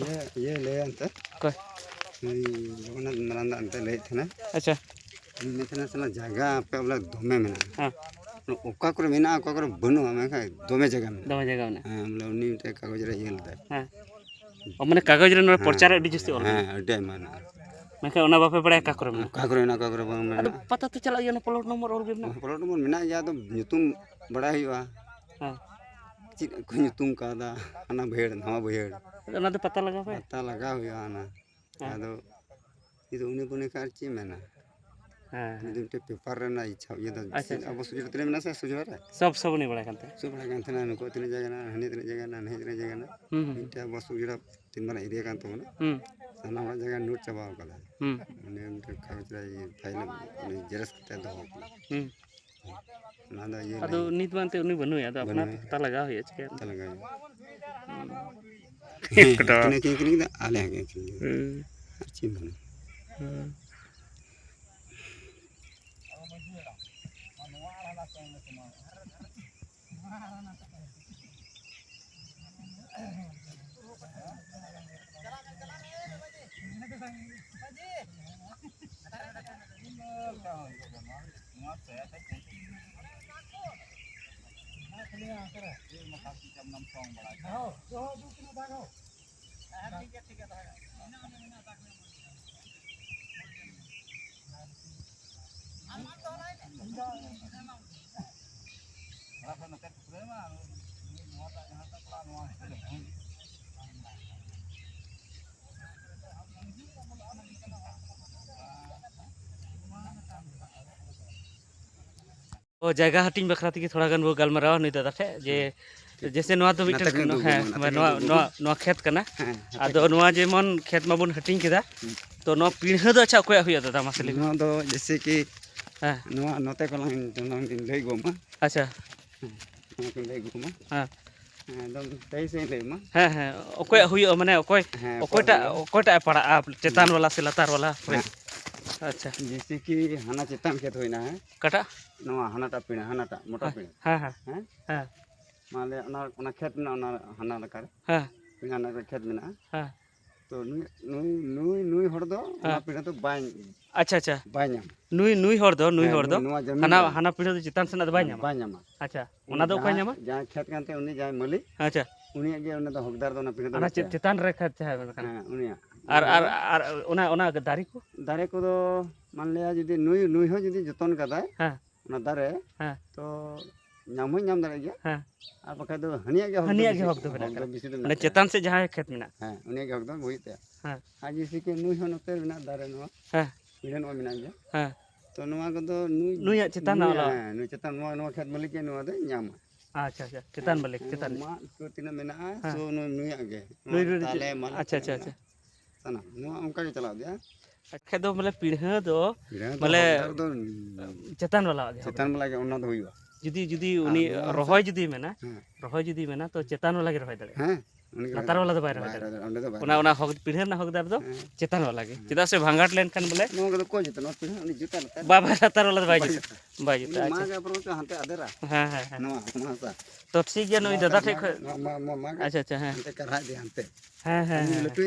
ᱤᱭᱟᱹ, ᱤᱭᱟᱹ ᱞᱟᱹᱭᱟ ᱮᱱᱛᱮ᱾ ᱚᱠᱚᱭ? ᱱᱩᱭ ᱡᱚᱜᱚᱱᱱᱟᱛᱷ ᱢᱟᱨᱟᱝ ᱫᱟ ᱮᱱᱛᱮ ᱞᱟᱹᱭᱮᱫ ᱛᱟᱦᱮᱱᱟ᱾ ᱟᱪᱪᱷᱟ᱾ ᱩᱱᱤ ᱢᱮᱱᱮᱫ ᱛᱟᱦᱮᱱᱟ, "ᱥᱟᱞᱟ ᱡᱟᱭᱜᱟ ᱟᱯᱮ ᱵᱚᱞᱮ ᱫᱚᱢᱮ ᱢᱮᱱᱟᱜᱼᱟ᱾ ᱦᱮᱸ᱾ ᱚᱠᱟ ᱠᱚᱨᱮ ᱢᱮᱱᱟᱜᱼᱟ, ᱚᱠᱟ ᱠᱚᱨᱮ ᱵᱟᱹᱱᱩᱜᱼᱟ, ᱢᱮᱱᱠᱷᱟᱱ ᱫᱚᱢᱮ ᱡᱟᱭᱜᱟ ᱢᱮᱱᱟᱜᱼᱟ᱾" ᱫᱚᱢᱮ ᱡᱟᱭᱜᱟ ᱢᱮᱱᱟᱜᱼᱟ᱾ ᱦᱮᱸ, ᱵᱚᱞᱮ ᱩᱱᱤ ᱢᱤᱫᱴᱮᱱ ᱠᱟᱜᱚᱡᱽ ᱨᱮ ᱤᱭᱟᱹ ᱞᱮᱫᱟᱭ᱾ ᱦᱮᱸ᱾ ᱚ, ᱢᱟᱱᱮ ᱠᱟᱜᱚᱡᱽ ᱨᱮ ᱱᱚᱰᱮ ᱦᱮᱸ᱾ ᱯᱚᱨᱪᱟ ᱨᱮ ᱟᱹᱰᱤ ᱡᱟᱹᱥᱛᱤ ᱚᱞ ᱦᱮᱸ, ᱢᱮᱱᱟᱜᱼᱟ᱾ ᱟᱹᱰᱤ ᱟᱭᱢᱟ ᱢᱮᱱᱟᱜᱼᱟ᱾ ᱢᱮᱱᱠᱷᱟᱱ ᱚᱱᱟ ᱵᱟᱯᱮ ᱵᱟᱲᱟᱭᱟ ᱚᱠᱟ ᱠᱚᱨᱮ ᱢᱮᱱᱟᱜᱼᱟ? ᱚᱠᱟ ᱠᱚᱨᱮ ᱢᱮᱱᱟᱜᱼᱟ, ᱚᱠᱟ ᱠᱚᱨᱮ ᱵᱟᱝ ᱟᱫᱚ ᱢᱮᱱᱟᱜᱼᱟ᱾ ᱯᱟᱛᱟ ᱛᱚ ᱪᱟᱞᱟᱜ ᱜᱮᱭᱟ, ᱚᱱᱟ plot number ᱚᱞ ᱜᱮ ᱢᱮᱱᱟᱜᱼᱟ᱾ Plot number ᱢᱮᱱᱟᱜ ᱜᱮᱭᱟ, ᱟᱫᱚ ᱧᱩᱛᱩᱢ ᱵᱟᱲᱟᱭ ᱦᱩᱭᱩᱜᱼᱟ᱾ ᱦᱮᱸ᱾ ᱪᱮᱫ ᱠᱚ ᱧᱩᱛᱩᱢ ᱠᱟᱣᱫᱟ, ᱦᱟᱱᱟ ᱵᱟᱹᱭᱦᱟᱹᱲ, ᱱᱟᱣᱟ ᱵᱟᱹᱭᱦᱟᱹᱲ᱾ ᱚᱱᱟ ᱫᱚ ᱯᱟᱛᱟ ᱞᱟᱜᱟᱣ ᱯᱮ᱾ ᱯᱟᱛᱟ ᱞᱟᱜᱟᱣ ᱦᱩᱭᱩᱜᱼᱟ ᱦᱟᱱᱟ᱾ ᱦᱮᱸ᱾ ᱟᱫᱚ ᱱᱤᱛᱚᱜ ᱩᱱᱤ ᱵᱚᱱ ᱮᱠᱟ ᱟᱨ ᱪᱮᱫ ᱢᱮᱱᱟ? ᱦᱮᱸ, ᱩᱱᱤ ᱦᱮᱸ᱾ ᱫᱚ ᱢᱤᱫᱴᱮᱡ ᱯᱮᱯᱟᱨ ᱨᱮᱱᱟᱜ ᱤᱪᱪᱷᱟ, ᱤᱭᱟᱹ ᱫᱚ ᱟᱪᱪᱷᱟ, ᱪᱮᱫ ᱟᱪᱪᱷᱟ᱾ ᱟᱵᱚ ᱥᱩᱡᱚᱭ ᱨᱮ ᱢᱮᱱᱟᱜᱼᱟ ᱥᱮ ᱥᱩᱡᱚᱭ ᱨᱮ? ᱥᱚᱵ, ᱥᱚᱵ ᱩᱱᱤ ᱵᱟᱲᱟᱭ ᱠᱟᱱ ᱛᱟᱦᱮᱸᱫ᱾ ᱥᱚᱵ ᱵᱟᱲᱟᱭ ᱠᱟᱱ ᱛᱟᱦᱮᱱᱟ, ᱱᱩᱠᱩ ᱛᱤᱱᱟᱹᱜ ᱡᱟᱭᱜᱟ ᱢᱮᱱᱟᱜᱼᱟ, ᱦᱟᱹᱱᱤ ᱛᱤᱱᱟᱹᱜ ᱡᱟᱭᱜᱟ ᱢᱮᱱᱟᱜᱼᱟ, ᱱᱟᱹᱦᱤ ᱛᱤᱱᱟᱹᱜ ᱡᱟᱭᱜᱟ ᱢᱮᱱᱟᱜᱼᱟ᱾ ᱦᱩᱸ, ᱦᱩᱸ᱾ ᱢᱤᱫᱴᱮᱡ ᱟᱵᱚ ᱥᱩᱡᱚᱭ ᱨᱮ ᱛᱤᱱ ᱢᱟᱨᱟᱝ ᱮᱨᱤᱭᱟ ᱠᱟᱱ ᱛᱟᱵᱚᱱᱟ, ᱦᱩᱸ᱾ ᱥᱟᱱᱟᱢ ᱦᱚᱲᱟᱜ ᱡᱟᱭᱜᱟ ᱱᱳᱴ ᱪᱟᱵᱟ ᱟᱠᱟᱫᱟ᱾ ᱦᱩᱸ᱾ ᱩᱱᱤ ᱢᱤᱫᱴᱮᱱ ᱠᱟᱜᱚᱡᱽ ᱨᱮ ᱤᱭᱟᱹ ᱯᱷᱟᱭᱤᱞ ᱩᱱᱤ ᱡᱮᱨᱚᱠᱥ ᱠᱟᱛᱮ ᱫᱚᱦᱚ ᱟᱠᱟᱫᱟ᱾ ᱦᱩᱸ᱾ ᱚᱱᱟ ᱫᱚ ᱤᱭᱟᱹ ᱟᱫᱚ ᱞᱟᱹᱜᱤᱫ᱾ ᱱᱤᱛ ᱢᱟ ᱮᱱᱛᱮᱫ ᱩᱱᱤ ᱵᱟᱹᱱᱩᱭᱟ, ᱟᱫᱚ ᱟᱯᱱᱟᱨ ᱵᱟᱹᱱᱩᱭᱟ᱾ ᱛᱮ ᱯᱟᱛᱟ ᱞᱟᱜᱟᱣ ᱦᱩᱭᱩᱜᱼᱟ, ᱪᱤᱠᱟᱹᱭᱟᱢ? ᱯᱟᱛᱟ ᱞᱟᱜᱟᱣ ᱦᱩᱭᱩᱜᱼᱟ᱾ ᱦᱩᱸ᱾ ᱦᱮᱸ, ᱠᱚᱴᱟ᱾ ᱟᱹᱠᱤᱱ ᱦᱚᱸᱠᱤᱱ ᱟᱹᱠᱷᱨᱤᱧ ᱠᱮᱫᱟ, ᱟᱞᱮ ᱦᱚᱸᱠᱤᱱ ᱟᱹᱠᱷᱨᱤᱧ ᱠᱮᱫᱟ᱾ ᱦᱩᱸ᱾ ᱟᱨ ᱪᱮᱫ ᱮᱢ ᱢᱮᱱᱟ? ᱦᱩᱸ᱾ ᱚ, ᱡᱟᱭᱜᱟ ᱦᱟᱹᱴᱤᱧ ᱵᱟᱠᱷᱨᱟ ᱛᱮᱜᱮ ᱛᱷᱚᱲᱟ ᱜᱟᱱ ᱵᱚ ᱜᱟᱞᱢᱟᱨᱟᱣᱟ ᱱᱩᱭ ᱫᱟᱫᱟ ᱴᱷᱮᱡ, ᱡᱮ ᱦᱮᱸ᱾ ᱡᱮᱭᱥᱮ ᱱᱚᱣᱟ ᱫᱚ ᱢᱤᱫᱴᱟᱝ, ᱱᱟᱛᱮ ᱠᱷᱚᱱᱟᱜ ᱫᱩ ᱦᱮᱸ, ᱜᱩᱢᱟ, ᱱᱟᱛᱮ ᱱᱚᱣᱟ, ᱠᱷᱚᱱᱟᱜ ᱫᱩ ᱱᱚᱣᱟ, ᱜᱩᱢᱟ᱾ ᱱᱚᱣᱟ ᱠᱷᱮᱛ ᱠᱟᱱᱟ᱾ ᱦᱮᱸ, ᱦᱮᱸ, ᱟᱫᱚ ᱠᱷᱮᱛ ᱱᱚᱣᱟ ᱠᱟᱱᱟ᱾ ᱡᱮᱢᱚᱱ ᱠᱷᱮᱛ ᱢᱟᱵᱚᱱ ᱦᱟᱹᱴᱤᱧ ᱠᱮᱫᱟ, ᱦᱩᱸ᱾ ᱛᱚ ᱱᱚᱣᱟ ᱯᱤᱲᱦᱟᱹ ᱫᱚ ᱟᱪᱪᱷᱟ ᱚᱠᱚᱭᱟᱜ ᱦᱩᱭᱩᱜᱼᱟ ᱫᱟᱫᱟ, ᱢᱟᱥᱮ ᱞᱟᱹᱭ ᱢᱮ? ᱱᱚᱣᱟ ᱫᱚ ᱡᱮᱭᱥᱮ ᱠᱤ ᱦᱮᱸ᱾ ᱱᱚᱣᱟ ᱱᱚᱛᱮ ᱠᱷᱚᱱᱟᱜ ᱤᱧ, ᱤᱧ ᱞᱟᱹᱭ ᱜᱚᱫ ᱟᱢᱟ᱾ ᱟᱪᱪᱷᱟ᱾ ᱦᱮᱸ, ᱱᱚᱣᱟ ᱠᱚᱧ ᱞᱟᱹᱭ ᱜᱚᱫ ᱟᱢᱟ᱾ ᱦᱮᱸ᱾ ᱦᱮᱸ, ᱮᱠᱫᱚᱢ ᱛᱮᱭᱤᱥ ᱤᱧ ᱞᱟᱹᱭ ᱟᱢᱟ᱾ ᱦᱮᱸ, ᱦᱮᱸ, ᱚᱠᱚᱭᱟᱜ ᱦᱩᱭᱩᱜᱼᱟ, ᱢᱟᱱᱮ ᱚᱠᱚᱭ, ᱦᱮᱸ, ᱚᱠᱚᱭ ᱚᱠᱚᱭᱴᱟᱜ, ᱦᱩᱭᱩᱜᱼᱟ? ᱚᱠᱚᱭᱴᱟᱜ ᱮ ᱯᱟᱲᱟᱜᱼᱟ, ᱪᱮᱛᱟᱱ ᱦᱮᱸ᱾ ᱵᱟᱞᱟ ᱥᱮ ᱞᱟᱛᱟᱨ ᱵᱟᱞᱟ? ᱦᱳᱭ᱾ ᱦᱮᱸ᱾ ᱟᱪᱪᱷᱟ᱾ ᱡᱮᱭᱥᱮ ᱠᱤ ᱦᱟᱱᱟ ᱪᱮᱛᱟᱱ ᱠᱷᱮᱛ ᱦᱩᱭᱱᱟ, ᱦᱮᱸ? ᱚᱠᱟᱴᱟᱜ? ᱱᱚᱣᱟ ᱦᱟᱱᱟᱴᱟᱜ ᱯᱤᱲᱟᱹ, ᱦᱟᱱᱟᱴᱟᱜ ᱢᱚᱴᱟ ᱦᱮᱸ, ᱯᱤᱲᱟᱹ᱾ ᱦᱮᱸ, ᱦᱮᱸ᱾ ᱦᱮᱸ? ᱦᱮᱸ᱾ ᱢᱟ ᱞᱟᱹᱭ, ᱚᱱᱟ, ᱚᱱᱟ ᱠᱷᱮᱛ ᱢᱮᱱᱟᱜᱼᱟ, ᱚᱱᱟ ᱦᱟᱱᱟ ᱞᱮᱠᱟᱨᱮ᱾ ᱦᱮᱸ᱾ ᱯᱤᱲᱟᱹ ᱦᱟᱱᱟ ᱠᱷᱮᱛ ᱢᱮᱱᱟᱜᱼᱟ᱾ ᱦᱮᱸ᱾ ᱛᱚ ᱱᱩᱭ, ᱱᱩᱭ, ᱱᱩᱭ, ᱱᱩᱭ ᱦᱚᱲ ᱫᱚ ᱚᱱᱟ ᱦᱮᱸ᱾ ᱯᱤᱲᱟᱹ ᱫᱚ ᱵᱟᱭ, ᱟᱪᱪᱷᱟ, ᱟᱪᱪᱷᱟ᱾ ᱵᱟᱭ ᱧᱟᱢᱟ᱾ ᱱᱩᱭ, ᱱᱩᱭ ᱦᱚᱲ ᱫᱚ, ᱱᱩᱭ ᱦᱮᱸ, ᱦᱚᱲ ᱫᱚ ᱱᱩᱭ, ᱱᱚᱣᱟ ᱡᱚᱢᱤᱱ ᱦᱟᱱᱟ, ᱫᱚ ᱦᱟᱱᱟ ᱯᱤᱲᱟᱹ ᱫᱚ ᱪᱮᱛᱟᱱ ᱥᱮᱱᱟᱜ ᱫᱚ ᱵᱟᱭ ᱧᱟᱢᱟ? ᱵᱟᱭ ᱧᱟᱢᱟ᱾ ᱟᱪᱪᱷᱟ, ᱩᱱᱤ ᱚᱱᱟ ᱫᱚ ᱚᱠᱚᱭ ᱡᱟᱦᱟᱸ, ᱧᱟᱢᱟ? ᱡᱟᱦᱟᱸ ᱠᱷᱮᱛ ᱠᱟᱱ ᱛᱟᱭᱟ, ᱩᱱᱤ ᱡᱟᱦᱟᱸᱭ ᱢᱟᱹᱞᱤᱠ, ᱟᱪᱪᱷᱟ᱾ ᱩᱱᱤᱭᱟᱜ ᱜᱮ ᱚᱱᱟ ᱫᱚ ᱦᱚᱠᱫᱟᱨ ᱫᱚ ᱚᱱᱟ ᱯᱤᱲᱟᱹ ᱫᱚ ᱚᱱᱟ ᱢᱮᱱᱟᱜ ᱪᱮᱫ ᱛᱟᱭᱟ᱾ ᱪᱮᱛᱟᱱ ᱨᱮ ᱠᱷᱮᱛ ᱡᱟᱦᱟᱸ ᱢᱮᱱᱟᱜ ᱠᱟᱱᱟ? ᱦᱮᱸ, ᱩᱱᱤᱭᱟᱜ᱾ ᱟᱨ, ᱟᱨ, ᱟᱨ ᱚᱱᱟ, ᱚᱱᱟ ᱫᱟᱨᱮ ᱠᱚ? ᱫᱟᱨᱮ ᱠᱚᱫᱚ ᱢᱟᱱ ᱞᱤᱭᱟ ᱡᱩᱫᱤ ᱱᱩᱭ, ᱱᱩᱭ ᱦᱚᱸ ᱡᱩᱫᱤ ᱡᱚᱛᱚᱱ ᱠᱟᱫᱟᱭ, ᱦᱮᱸ᱾ ᱚᱱᱟ ᱫᱟᱨᱮ, ᱦᱮᱸ᱾ ᱛᱚ ᱧᱟᱢ ᱦᱚᱸᱭ ᱧᱟᱢ ᱫᱟᱲᱮᱭᱟᱜ ᱜᱮᱭᱟ᱾ ᱦᱮᱸ᱾ ᱟᱨ ᱵᱟᱠᱷᱟᱡ ᱫᱚ ᱦᱟᱹᱱᱤᱭᱟᱜ ᱜᱮ ᱦᱚᱠ ᱫᱚ ᱦᱟᱹᱱᱤᱭᱟᱜ ᱜᱮ ᱵᱮᱥᱤ, ᱦᱚᱠ ᱫᱚ ᱢᱮᱱᱟᱜ ᱦᱚᱠ ᱫᱚ ᱠᱟᱫᱟ᱾ ᱵᱮᱥᱤ ᱫᱚ ᱢᱟᱱᱮ ᱢᱮᱱᱟᱜ ᱛᱟᱭᱟ᱾ ᱪᱮᱛᱟᱱ ᱥᱮᱫ ᱡᱟᱦᱟᱸᱭ ᱠᱷᱮᱛ ᱢᱮᱱᱟᱜ᱾ ᱦᱮᱸ, ᱩᱱᱤᱭᱟᱜ ᱜᱮ ᱦᱚᱠ ᱫᱚ ᱦᱩᱭᱩᱜ ᱛᱟᱭᱟ᱾ ᱦᱮᱸ᱾ ᱟᱨ ᱡᱮᱭᱥᱮ ᱠᱤ ᱱᱩᱭ ᱦᱚᱸ ᱱᱚᱛᱮ ᱢᱮᱱᱟᱜ ᱫᱟᱨᱮ ᱱᱚᱣᱟ᱾ ᱦᱮᱸ᱾ ᱯᱤᱲᱦᱟᱹ ᱱᱚᱣᱟ ᱢᱮᱱᱟᱜ ᱜᱮᱭᱟ᱾ ᱦᱮᱸ᱾ ᱛᱚ ᱱᱚᱣᱟ ᱠᱚᱫᱚ ᱱᱩᱭ, ᱱᱩᱭᱟᱜ ᱪᱮᱛᱟᱱ ᱨᱮᱱᱟᱜ ᱱᱩᱭᱟᱜ, ᱚᱞᱚᱜ᱾ ᱦᱮᱸ, ᱱᱩᱭ ᱪᱮᱛᱟᱱ, ᱱᱚᱣᱟ, ᱱᱚᱣᱟ ᱠᱷᱮᱛ ᱢᱟᱹᱞᱤᱠ ᱜᱮ ᱱᱚᱣᱟ ᱫᱚᱭ ᱧᱟᱢᱟ᱾ ᱟᱪᱪᱷᱟ, ᱟᱪᱪᱷᱟ, ᱪᱮᱛᱟᱱ ᱦᱮᱸ, ᱢᱟᱹᱞᱤᱠ, ᱦᱮᱸ, ᱪᱮᱛᱟᱱ᱾ ᱢᱟᱜ ᱠᱚ ᱛᱤᱱᱟᱹᱜ ᱢᱮᱱᱟᱜᱼᱟ, ᱦᱮᱸ᱾ ᱥᱚ ᱱᱩᱭ, ᱱᱩᱭᱟᱜ ᱜᱮ᱾ ᱱᱩᱭ, ᱱᱩᱭ, ᱛᱟᱞᱮ, ᱢᱟᱞᱮ ᱟᱪᱪᱷᱟ, ᱛᱤᱱᱟᱹᱜ ᱟᱪᱪᱷᱟ, ᱢᱮᱱᱟᱜᱼᱟ, ᱟᱪᱪᱷᱟ᱾ ᱥᱟᱱᱟᱢ᱾ ᱱᱚᱣᱟ ᱚᱱᱠᱟ ᱜᱮ ᱪᱟᱞᱟᱣ ᱤᱫᱤᱜᱼᱟ᱾ ᱟᱪᱪᱷᱟ, ᱫᱚ ᱢᱟᱱᱮ ᱯᱤᱲᱦᱟᱹ ᱫᱚ ᱯᱤᱲᱦᱟᱹ ᱫᱚ ᱢᱟᱱᱮ ᱦᱚᱠᱫᱟᱨ ᱫᱚ ᱪᱮᱛᱟᱱ ᱵᱟᱞᱟ ᱜᱮ ᱪᱮᱛᱟᱱ ᱦᱚᱠᱫᱟᱨ᱾ ᱵᱟᱞᱟ ᱜᱮ ᱚᱱᱟ ᱫᱚ ᱦᱩᱭᱩᱜᱼᱟ᱾ ᱡᱩᱫᱤ, ᱡᱩᱫᱤ ᱟᱨ ᱩᱱᱤ ᱱᱚᱣᱟ ᱨᱚᱦᱚᱭ ᱦᱚᱸ ᱡᱩᱫᱤ ᱢᱮᱱᱟ, ᱦᱮᱸ᱾ ᱨᱚᱦᱚᱭ ᱡᱩᱫᱤ ᱢᱮᱱᱟ, ᱛᱚ ᱪᱮᱛᱟᱱ ᱵᱟᱞᱟ ᱜᱮ ᱨᱚᱦᱚᱭ ᱫᱟᱲᱮᱭᱟᱜᱼᱟ᱾ ᱦᱮᱸ, ᱩᱱᱤ ᱜᱮ ᱞᱟᱛᱟᱨ ᱨᱚᱦᱚᱭ ᱵᱟᱞᱟ ᱫᱚ ᱵᱟᱭ ᱨᱚᱦᱚᱭ ᱵᱟᱭ ᱫᱟᱲᱮᱭᱟᱜᱼᱟ᱾ ᱨᱚᱦᱚᱭ ᱫᱟᱲᱮᱭᱟᱜᱼᱟ, ᱚᱸᱰᱮ ᱫᱚ ᱵᱟᱭ ᱚᱱᱟ, ᱨᱚᱦᱚᱭ ᱚᱱᱟ ᱫᱟᱲᱮᱭᱟᱜᱼᱟ᱾ ᱦᱚᱠ, ᱯᱤᱲᱦᱟᱹ ᱨᱮᱱᱟᱜ ᱦᱚᱠᱫᱟᱨ ᱫᱚ ᱦᱮᱸ᱾ ᱪᱮᱛᱟᱱ ᱵᱟᱞᱟ ᱜᱮ᱾ ᱦᱮᱸ᱾ ᱪᱮᱫᱟᱜ ᱥᱮ ᱵᱷᱟᱸᱜᱟᱴ ᱞᱮᱱᱠᱷᱟᱱ ᱵᱚᱞᱮ ᱱᱚᱣᱟ ᱠᱚᱫᱚ ᱚᱠᱚᱭ ᱡᱩᱛᱟ? ᱱᱚᱣᱟ ᱯᱤᱲᱦᱟᱹ ᱩᱱᱤ ᱡᱩᱛᱟ ᱞᱟᱛᱟᱨ ᱵᱟ-, ᱵᱟ-, ᱞᱟᱛᱟᱨ ᱨᱮ ᱵᱟᱭ ᱵᱟᱭ ᱡᱩᱛᱟ᱾ ᱡᱩᱛᱟ᱾ ᱵᱟᱭ ᱡᱩᱛᱟ, ᱩᱱᱤ ᱟᱪᱪᱷᱟ᱾ ᱢᱟᱜᱽ ᱟᱵᱨᱚ ᱛᱮ ᱦᱟᱱᱛᱮ ᱟᱫᱮᱨᱟ᱾ ᱦᱮᱸ, ᱦᱮᱸ, ᱦᱮᱸ᱾ ᱱᱚᱣᱟ, ᱱᱚᱣᱟ ᱦᱟᱥᱟ᱾ ᱛᱚ ᱴᱷᱤᱠ ᱜᱮᱭᱟ, ᱱᱩᱭ ᱱᱚᱣᱟ ᱫᱟᱫᱟ ᱦᱟᱥᱟ ᱴᱷᱮᱡ ᱢᱟᱜᱽ, ᱠᱷᱚᱡ᱾ ᱱᱚᱣᱟ ᱢᱟᱜᱽ, ᱢᱟᱜᱽ, ᱢᱟᱜᱽ, ᱟᱪᱪᱷᱟ, ᱟᱪᱪᱷᱟ, ᱦᱮᱸ᱾ ᱦᱟᱱᱛᱮ ᱠᱟᱨᱦᱟ ᱤᱫᱤ ᱦᱟᱱᱛᱮ᱾ ᱦᱮᱸ, ᱦᱮᱸ, ᱟᱨ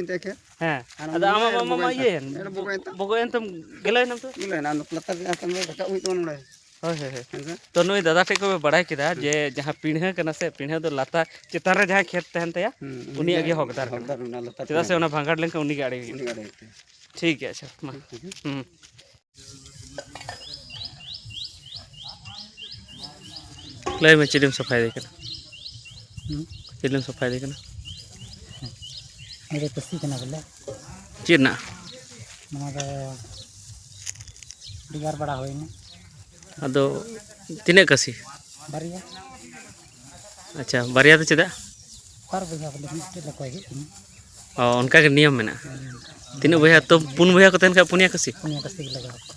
ᱦᱮᱸ᱾ ᱱᱩᱭ ᱟᱫᱚ ᱟᱢ, ᱞᱟᱹᱴᱩᱭᱮᱱ ᱟᱢ, ᱟᱢ, ᱟᱢ ᱵᱚᱜᱚᱭᱮᱱ ᱛᱟᱢ᱾ ᱤᱭᱟᱹᱭᱮᱱ, ᱮᱱ ᱵᱚᱜᱚᱭᱮᱱ ᱛᱟᱢ᱾ ᱵᱚᱜᱚᱭᱮᱱ ᱛᱟᱢ, ᱜᱮᱞᱟᱭᱮᱱᱟᱢ ᱛᱚ᱾ ᱜᱮᱞᱟᱭᱮᱱᱟ, ᱞᱟᱛᱟᱨ ᱨᱮ ᱟᱨ ᱨᱟᱠᱟᱵ ᱦᱩᱭᱩᱜ ᱛᱟᱢᱟ ᱱᱚᱰᱮ᱾ ᱦᱳᱭ, ᱦᱳᱭ, ᱦᱳᱭ᱾ ᱦᱮᱸ ᱥᱮ? ᱛᱚ ᱱᱩᱭ ᱫᱟᱫᱟ ᱴᱷᱮᱡ ᱠᱷᱚᱡ ᱯᱮ ᱵᱟᱲᱟᱭ ᱠᱮᱫᱟ ᱦᱮᱸ᱾ ᱡᱮ ᱡᱟᱦᱟᱸ ᱯᱤᱲᱦᱟᱹ ᱠᱟᱱᱟ ᱥᱮ, ᱯᱤᱲᱦᱟᱹ ᱫᱚ ᱞᱟᱛᱟᱨ, ᱪᱮᱛᱟᱱ ᱨᱮ ᱡᱟᱦᱟᱸ ᱠᱷᱮᱛ ᱛᱟᱦᱮᱱ ᱛᱟᱭᱟ, ᱦᱩᱸ, ᱩᱱᱤᱭᱟᱜ ᱜᱮ ᱦᱚᱠᱫᱟᱨ ᱠᱟᱱᱟ᱾ ᱦᱚᱠᱫᱟᱨ ᱚᱱᱟ ᱞᱟᱛᱟᱨ ᱪᱮᱫᱟᱜ ᱥᱮ ᱯᱤᱲᱦᱟᱹ᱾ ᱚᱱᱟ ᱵᱷᱟᱸᱜᱟᱲ ᱞᱮᱱᱠᱷᱟᱱ ᱩᱱᱤ ᱜᱮ ᱟᱲᱮ ᱦᱩᱭᱩᱜᱼᱟ᱾ ᱩᱱᱤ ᱜᱮ ᱟᱲᱮ ᱦᱩᱭᱩᱜ ᱛᱟᱭᱟ᱾ ᱴᱷᱤᱠ ᱜᱮᱭᱟ, ᱟᱪᱪᱷᱟ, ᱢᱟ᱾ ᱴᱷᱤᱠ ᱜᱮᱭᱟ᱾ ᱦᱩᱸ᱾ ᱞᱟᱹᱭ ᱢᱮ, ᱪᱮᱫ ᱮᱢ ᱥᱟᱯᱷᱟᱭᱮᱫᱮ ᱠᱟᱱᱟ? ᱦᱩᱸ? ᱪᱮᱫ ᱮᱢ ᱥᱟᱯᱷᱟᱭᱮᱫᱮ ᱠᱟᱱᱟ? ᱱᱚᱣᱟ ᱫᱚ ᱠᱟᱹᱥᱤ ᱠᱟᱱᱟ ᱵᱚᱞᱮ᱾ ᱪᱮᱫ ᱨᱮᱱᱟᱜ? ᱱᱚᱣᱟ ᱫᱚ ᱵᱷᱮᱜᱟᱨ ᱵᱟᱲᱟ ᱦᱩᱭᱱᱟ᱾ ᱟᱫᱚ ᱛᱤᱱᱟᱹᱜ ᱠᱟᱹᱥᱤ? ᱵᱟᱨᱭᱟ᱾ ᱟᱪᱪᱷᱟ, ᱵᱟᱨᱭᱟ ᱫᱚ ᱪᱮᱫᱟᱜ? ᱵᱟᱨ ᱵᱚᱭᱦᱟ ᱵᱚᱞᱮ, ᱢᱤᱫᱴᱮᱡ ᱞᱮ ᱠᱚᱭ ᱦᱩᱭᱩᱜ ᱠᱟᱱᱟ᱾ ᱚ, ᱚᱱᱠᱟ ᱜᱮ ᱱᱤᱭᱚᱢ ᱢᱮᱱᱟᱜᱼᱟ? ᱦᱮᱸ᱾ ᱛᱤᱱᱟᱹᱜ ᱵᱚᱭᱦᱟ? ᱛᱚ, ᱯᱩᱱ ᱵᱚᱭᱦᱟ ᱠᱚ ᱛᱟᱦᱮᱱ ᱠᱷᱟᱱ ᱯᱩᱱᱭᱟ ᱠᱟᱹᱥᱤ? ᱯᱩᱱᱭᱟ ᱠᱟᱹᱥᱤ ᱜᱮ ᱞᱟᱜᱟᱣ ᱠᱚᱣᱟ᱾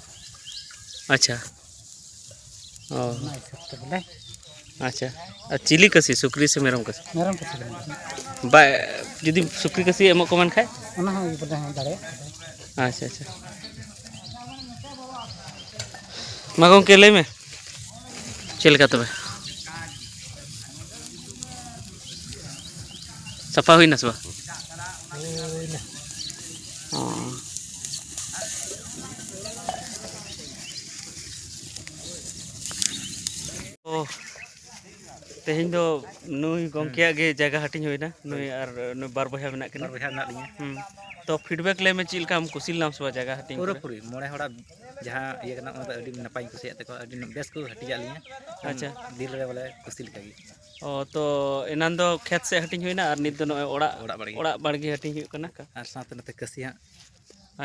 ᱟᱪᱪᱷᱟ᱾ ᱚ᱾ ᱚᱱᱟ ᱦᱤᱥᱟᱹᱵ ᱛᱮ ᱵᱚᱞᱮ᱾ ᱟᱪᱪᱷᱟ᱾ ᱟᱨ ᱪᱤᱞᱤ ᱠᱟᱹᱥᱤ, ᱥᱩᱠᱨᱤ ᱥᱮ ᱢᱮᱨᱚᱢ ᱠᱟᱹᱥᱤ? ᱢᱮᱨᱚᱢ ᱠᱟᱹᱥᱤ ᱠᱟᱱᱟ ᱠᱚ᱾ ᱵᱟ-, ᱡᱩᱫᱤ ᱥᱩᱠᱨᱤ ᱠᱟᱹᱥᱤ ᱮᱢᱚᱜ ᱠᱚ ᱢᱮᱱ ᱠᱷᱟᱡ? ᱚᱱᱟ ᱦᱚᱸ ᱦᱩᱭ ᱵᱚᱞᱮ, ᱦᱮᱸ, ᱫᱟᱲᱮᱭᱟᱜ ᱠᱟᱱᱟ᱾ ᱟᱪᱪᱷᱟ, ᱟᱪᱪᱷᱟ᱾ ᱢᱟ ᱜᱚᱢᱠᱮ, ᱞᱟᱹᱭ ᱢᱮ, ᱪᱮᱫ ᱞᱮᱠᱟ ᱛᱚᱵᱮ? ᱥᱟᱯᱷᱟ ᱦᱩᱭᱱᱟ ᱥᱮ ᱵᱟᱝ? ᱦᱩᱭᱱᱟ᱾ ᱚ᱾ ᱚ, ᱛᱮᱦᱮᱧ ᱫᱚ ᱱᱩᱭ ᱜᱚᱢᱠᱮᱭᱟᱜ ᱜᱮ ᱡᱟᱭᱜᱟ ᱦᱟᱹᱴᱤᱧ ᱦᱩᱭᱱᱟ, ᱱᱩᱭ ᱟᱨ ᱱᱩᱭ ᱵᱟᱨ ᱵᱚᱭᱦᱟ ᱢᱮᱱᱟᱜ ᱠᱤᱱᱟ᱾ ᱵᱟᱨ ᱵᱚᱭᱦᱟ ᱢᱮᱱᱟᱜ ᱞᱤᱧᱟ᱾ ᱦᱩᱸ᱾ ᱛᱚ ᱯᱷᱤᱰᱵᱮᱠ ᱞᱟᱹᱭ ᱢᱮ, ᱪᱮᱫ ᱞᱮᱠᱟᱢ ᱠᱩᱥᱤ ᱞᱮᱱᱟᱢ ᱥᱮ ᱵᱟᱝ ᱡᱟᱭᱜᱟ ᱦᱟᱹᱴᱤᱧ ᱠᱚᱨᱮ? ᱯᱩᱨᱟᱹᱯᱩᱨᱤ ᱢᱚᱬᱮ ᱦᱚᱲᱟᱜ ᱡᱟᱦᱟᱸ ᱤᱭᱟᱹ ᱠᱟᱱᱟ, ᱚᱱᱟ ᱫᱚ ᱟᱹᱰᱤ ᱱᱟᱯᱟᱭᱤᱧ ᱠᱩᱥᱤᱭᱟᱜ ᱛᱟᱠᱚᱣᱟ, ᱟᱹᱰᱤ ᱵᱮᱥ ᱠᱚ ᱦᱟᱹᱴᱤᱧᱟᱜ ᱞᱤᱧᱟ᱾ ᱟᱪᱪᱷᱟ᱾ ᱫᱤᱞ ᱨᱮ ᱵᱚᱞᱮ ᱠᱩᱥᱤ ᱞᱮᱠᱟᱜᱮ᱾ ᱚ, ᱛᱚ ᱮᱱᱟᱱ ᱫᱚ ᱠᱷᱮᱛ ᱥᱮᱫ ᱦᱟᱹᱴᱤᱧ ᱦᱩᱭᱱᱟ, ᱟᱨ ᱱᱤᱛ ᱫᱚ ᱱᱚᱜᱼᱚᱭ ᱚᱲᱟᱜ, ᱚᱲᱟᱜ ᱵᱟᱲᱜᱮ᱾ ᱚᱲᱟᱜ ᱵᱟᱲᱜᱮ ᱦᱟᱹᱴᱤᱧ ᱦᱩᱭᱩᱜ ᱠᱟᱱᱟ᱾ ᱟᱨ ᱥᱟᱶᱛᱮ ᱱᱚᱛᱮ ᱠᱟᱹᱥᱤ ᱦᱟᱸᱜ᱾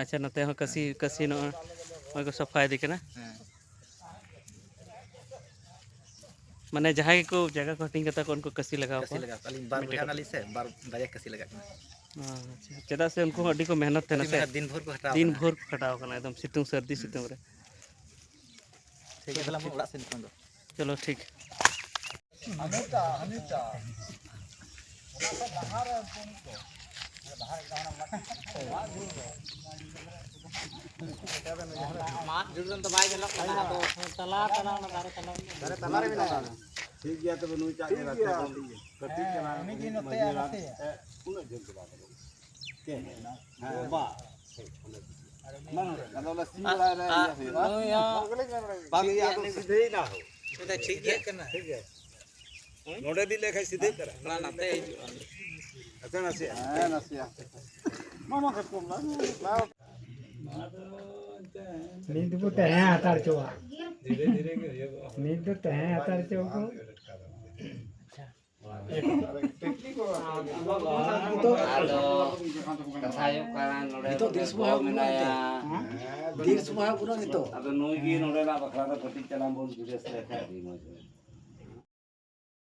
ᱟᱪᱪᱷᱟ, ᱱᱚᱛᱮ ᱦᱚᱸ ᱠᱟᱹᱥᱤ, ᱠᱟᱹᱥᱤ ᱱᱚᱜᱼᱚᱭ, ᱱᱚᱜᱼᱚᱭ ᱠᱚ ᱥᱟᱯᱷᱟ ᱤᱫᱤ ᱠᱟᱱᱟ᱾ ᱦᱮᱸ᱾ ᱢᱟᱱᱮ ᱡᱟᱦᱟᱸᱭ ᱜᱮᱠᱚ ᱡᱟᱭᱜᱟ ᱠᱚ ᱦᱟᱹᱴᱤᱧ ᱠᱟᱛᱟ ᱠᱚ, ᱩᱱᱠᱩ ᱠᱟᱹᱥᱤ ᱞᱟᱜᱟᱣ ᱠᱟᱹᱥᱤ ᱠᱚᱣᱟ? ᱞᱟᱜᱟᱣ ᱠᱚᱣᱟ᱾ ᱟᱹᱞᱤᱧ ᱵᱟᱨ ᱵᱚᱭᱦᱟ ᱢᱤᱫᱴᱮᱡ ᱠᱟᱱᱟᱞᱤᱧ ᱥᱮ, ᱵᱟᱨ, ᱵᱟᱨᱭᱟ ᱠᱟᱹᱥᱤ ᱞᱟᱜᱟᱜ ᱠᱟᱱᱟ᱾ ᱚ, ᱟᱪᱪᱷᱟ᱾ ᱪᱮᱫᱟᱜ ᱥᱮ ᱩᱱᱠᱩ ᱦᱚᱸ ᱟᱹᱰᱤ ᱠᱚ ᱢᱮᱦᱱᱚᱛ ᱛᱮ ᱟᱹᱰᱤ ᱱᱟᱥᱮ ᱢᱮᱦᱱᱚᱛ, ᱫᱤᱱ ᱵᱷᱳᱨ ᱠᱚ ᱠᱷᱟᱴᱟᱣ ᱫᱤᱱ ᱠᱟᱱᱟ᱾ ᱵᱷᱳᱨ ᱠᱚ ᱠᱷᱟᱴᱟᱣ ᱠᱟᱱᱟ, ᱮᱠᱫᱚᱢ ᱥᱤᱛᱩᱝ, ᱥᱟᱹᱨᱫᱤ ᱦᱩᱸ᱾ ᱥᱤᱛᱩᱝ ᱨᱮ᱾ ᱴᱷᱤᱠ ᱜᱮᱭᱟ, ᱛᱟᱦᱞᱮ ᱟᱢ ᱚᱲᱟᱜ ᱥᱮᱱ ᱱᱤᱛᱚᱝ ᱫᱚ᱾ ᱪᱚᱞᱚ, ᱴᱷᱤᱠ᱾ ᱢᱟᱫ ᱡᱷᱩᱲ ᱨᱮᱱ ᱫᱚ ᱵᱟᱭ ᱧᱮᱞᱚᱜ ᱠᱟᱱᱟ, ᱟᱫᱚ ᱛᱟᱞᱟ, ᱛᱟᱞᱟ, ᱚᱱᱟ ᱫᱟᱨᱮ ᱛᱟᱞᱟ᱾ ᱫᱟᱨᱮ ᱛᱟᱞᱟ ᱨᱮ ᱢᱮᱱᱟᱜᱼᱟ᱾ ᱴᱷᱤᱠ ᱜᱮᱭᱟ, ᱛᱚᱵᱮ ᱱᱩᱭ ᱪᱟᱜ ᱜᱮ ᱨᱟᱥᱛᱟ ᱠᱟᱱ ᱜᱮᱭᱟ᱾ ᱠᱟᱹᱴᱤᱡ ᱪᱟᱞᱟᱝ ᱩᱱᱤ ᱜᱮ ᱱᱚᱛᱮ ᱢᱟᱹᱡᱷᱤ ᱦᱟᱲᱟᱢ, ᱱᱚᱛᱮ᱾ ᱮ, ᱩᱱᱟᱹᱜ ᱡᱷᱟᱹᱞ ᱫᱚ ᱵᱟᱝ ᱠᱟᱱᱟ᱾ ᱪᱮᱫ? ᱦᱮᱸ, ᱵᱟ᱾ ᱵᱟᱝ, ᱟᱫᱚ ᱚᱱᱟ ᱥᱤ ᱵᱟᱲᱟᱭ ᱨᱮ ᱤᱭᱟᱹ ᱦᱩᱭᱩᱜᱼᱟ᱾ ᱱᱩᱭ ᱦᱚᱸ ᱵᱟᱝ, ᱤᱭᱟᱹ, ᱟᱫᱚ ᱥᱤᱫᱷᱟᱹᱭ ᱱᱟ ᱦᱳ᱾ ᱴᱷᱤᱠ ᱜᱮᱭᱟ᱾ ᱱᱚᱰᱮ ᱵᱤᱱ ᱞᱟᱹᱭ ᱠᱷᱟᱱ ᱥᱤᱫᱷᱟᱹᱜ ᱠᱟᱱᱟ᱾ ᱚᱱᱟ ᱱᱟᱛᱮ ᱦᱤᱡᱩᱜᱼᱟ᱾ ᱟᱪᱪᱷᱟ, ᱱᱟᱥᱮᱭᱟᱜ᱾ ᱦᱮᱸ, ᱱᱟᱥᱮᱭᱟᱜ᱾ ᱢᱟ, ᱢᱟ, ᱠᱟᱴᱠᱚᱢ, ᱢᱟ᱾ ᱱᱤᱛ ᱫᱚᱵᱚ ᱛᱟᱦᱮᱸ ᱦᱟᱛᱟᱲ ᱦᱚᱪᱚᱣᱟᱜ᱾ ᱱᱤᱛ ᱫᱚ ᱛᱟᱦᱮᱸ ᱦᱟᱛᱟᱲ ᱦᱚᱪᱚ ᱠᱚ᱾ ᱟᱫᱚ ᱠᱟᱛᱷᱟ ᱦᱩᱭᱩᱜ ᱠᱟᱱᱟ, ᱱᱚᱰᱮ ᱱᱤᱛᱚᱜ ᱫᱤᱱ ᱥᱚᱢᱚᱭ ᱦᱚᱸ ᱵᱟᱹᱱᱩᱜᱼᱟ ᱢᱮᱱᱟᱭᱟ᱾ ᱛᱚ᱾ ᱦᱮᱸ? ᱫᱤᱱ ᱥᱚᱢᱚᱭ ᱦᱚᱸ ᱵᱟᱹᱱᱩᱜᱼᱟ ᱱᱤᱛᱚᱜ᱾ ᱟᱫᱚ ᱱᱩᱭ ᱜᱮ ᱱᱚᱰᱮᱱᱟᱜ ᱵᱟᱠᱷᱨᱟ ᱫᱚ ᱠᱟᱹᱴᱤᱡ ᱪᱟᱞᱟᱝ ᱵᱚᱱ ᱡᱩᱫᱟᱹ ᱥᱮ ᱞᱮᱠᱷᱟᱡ ᱟᱹᱰᱤ ᱢᱚᱡᱽ ᱦᱩᱭᱩᱜᱼᱟ᱾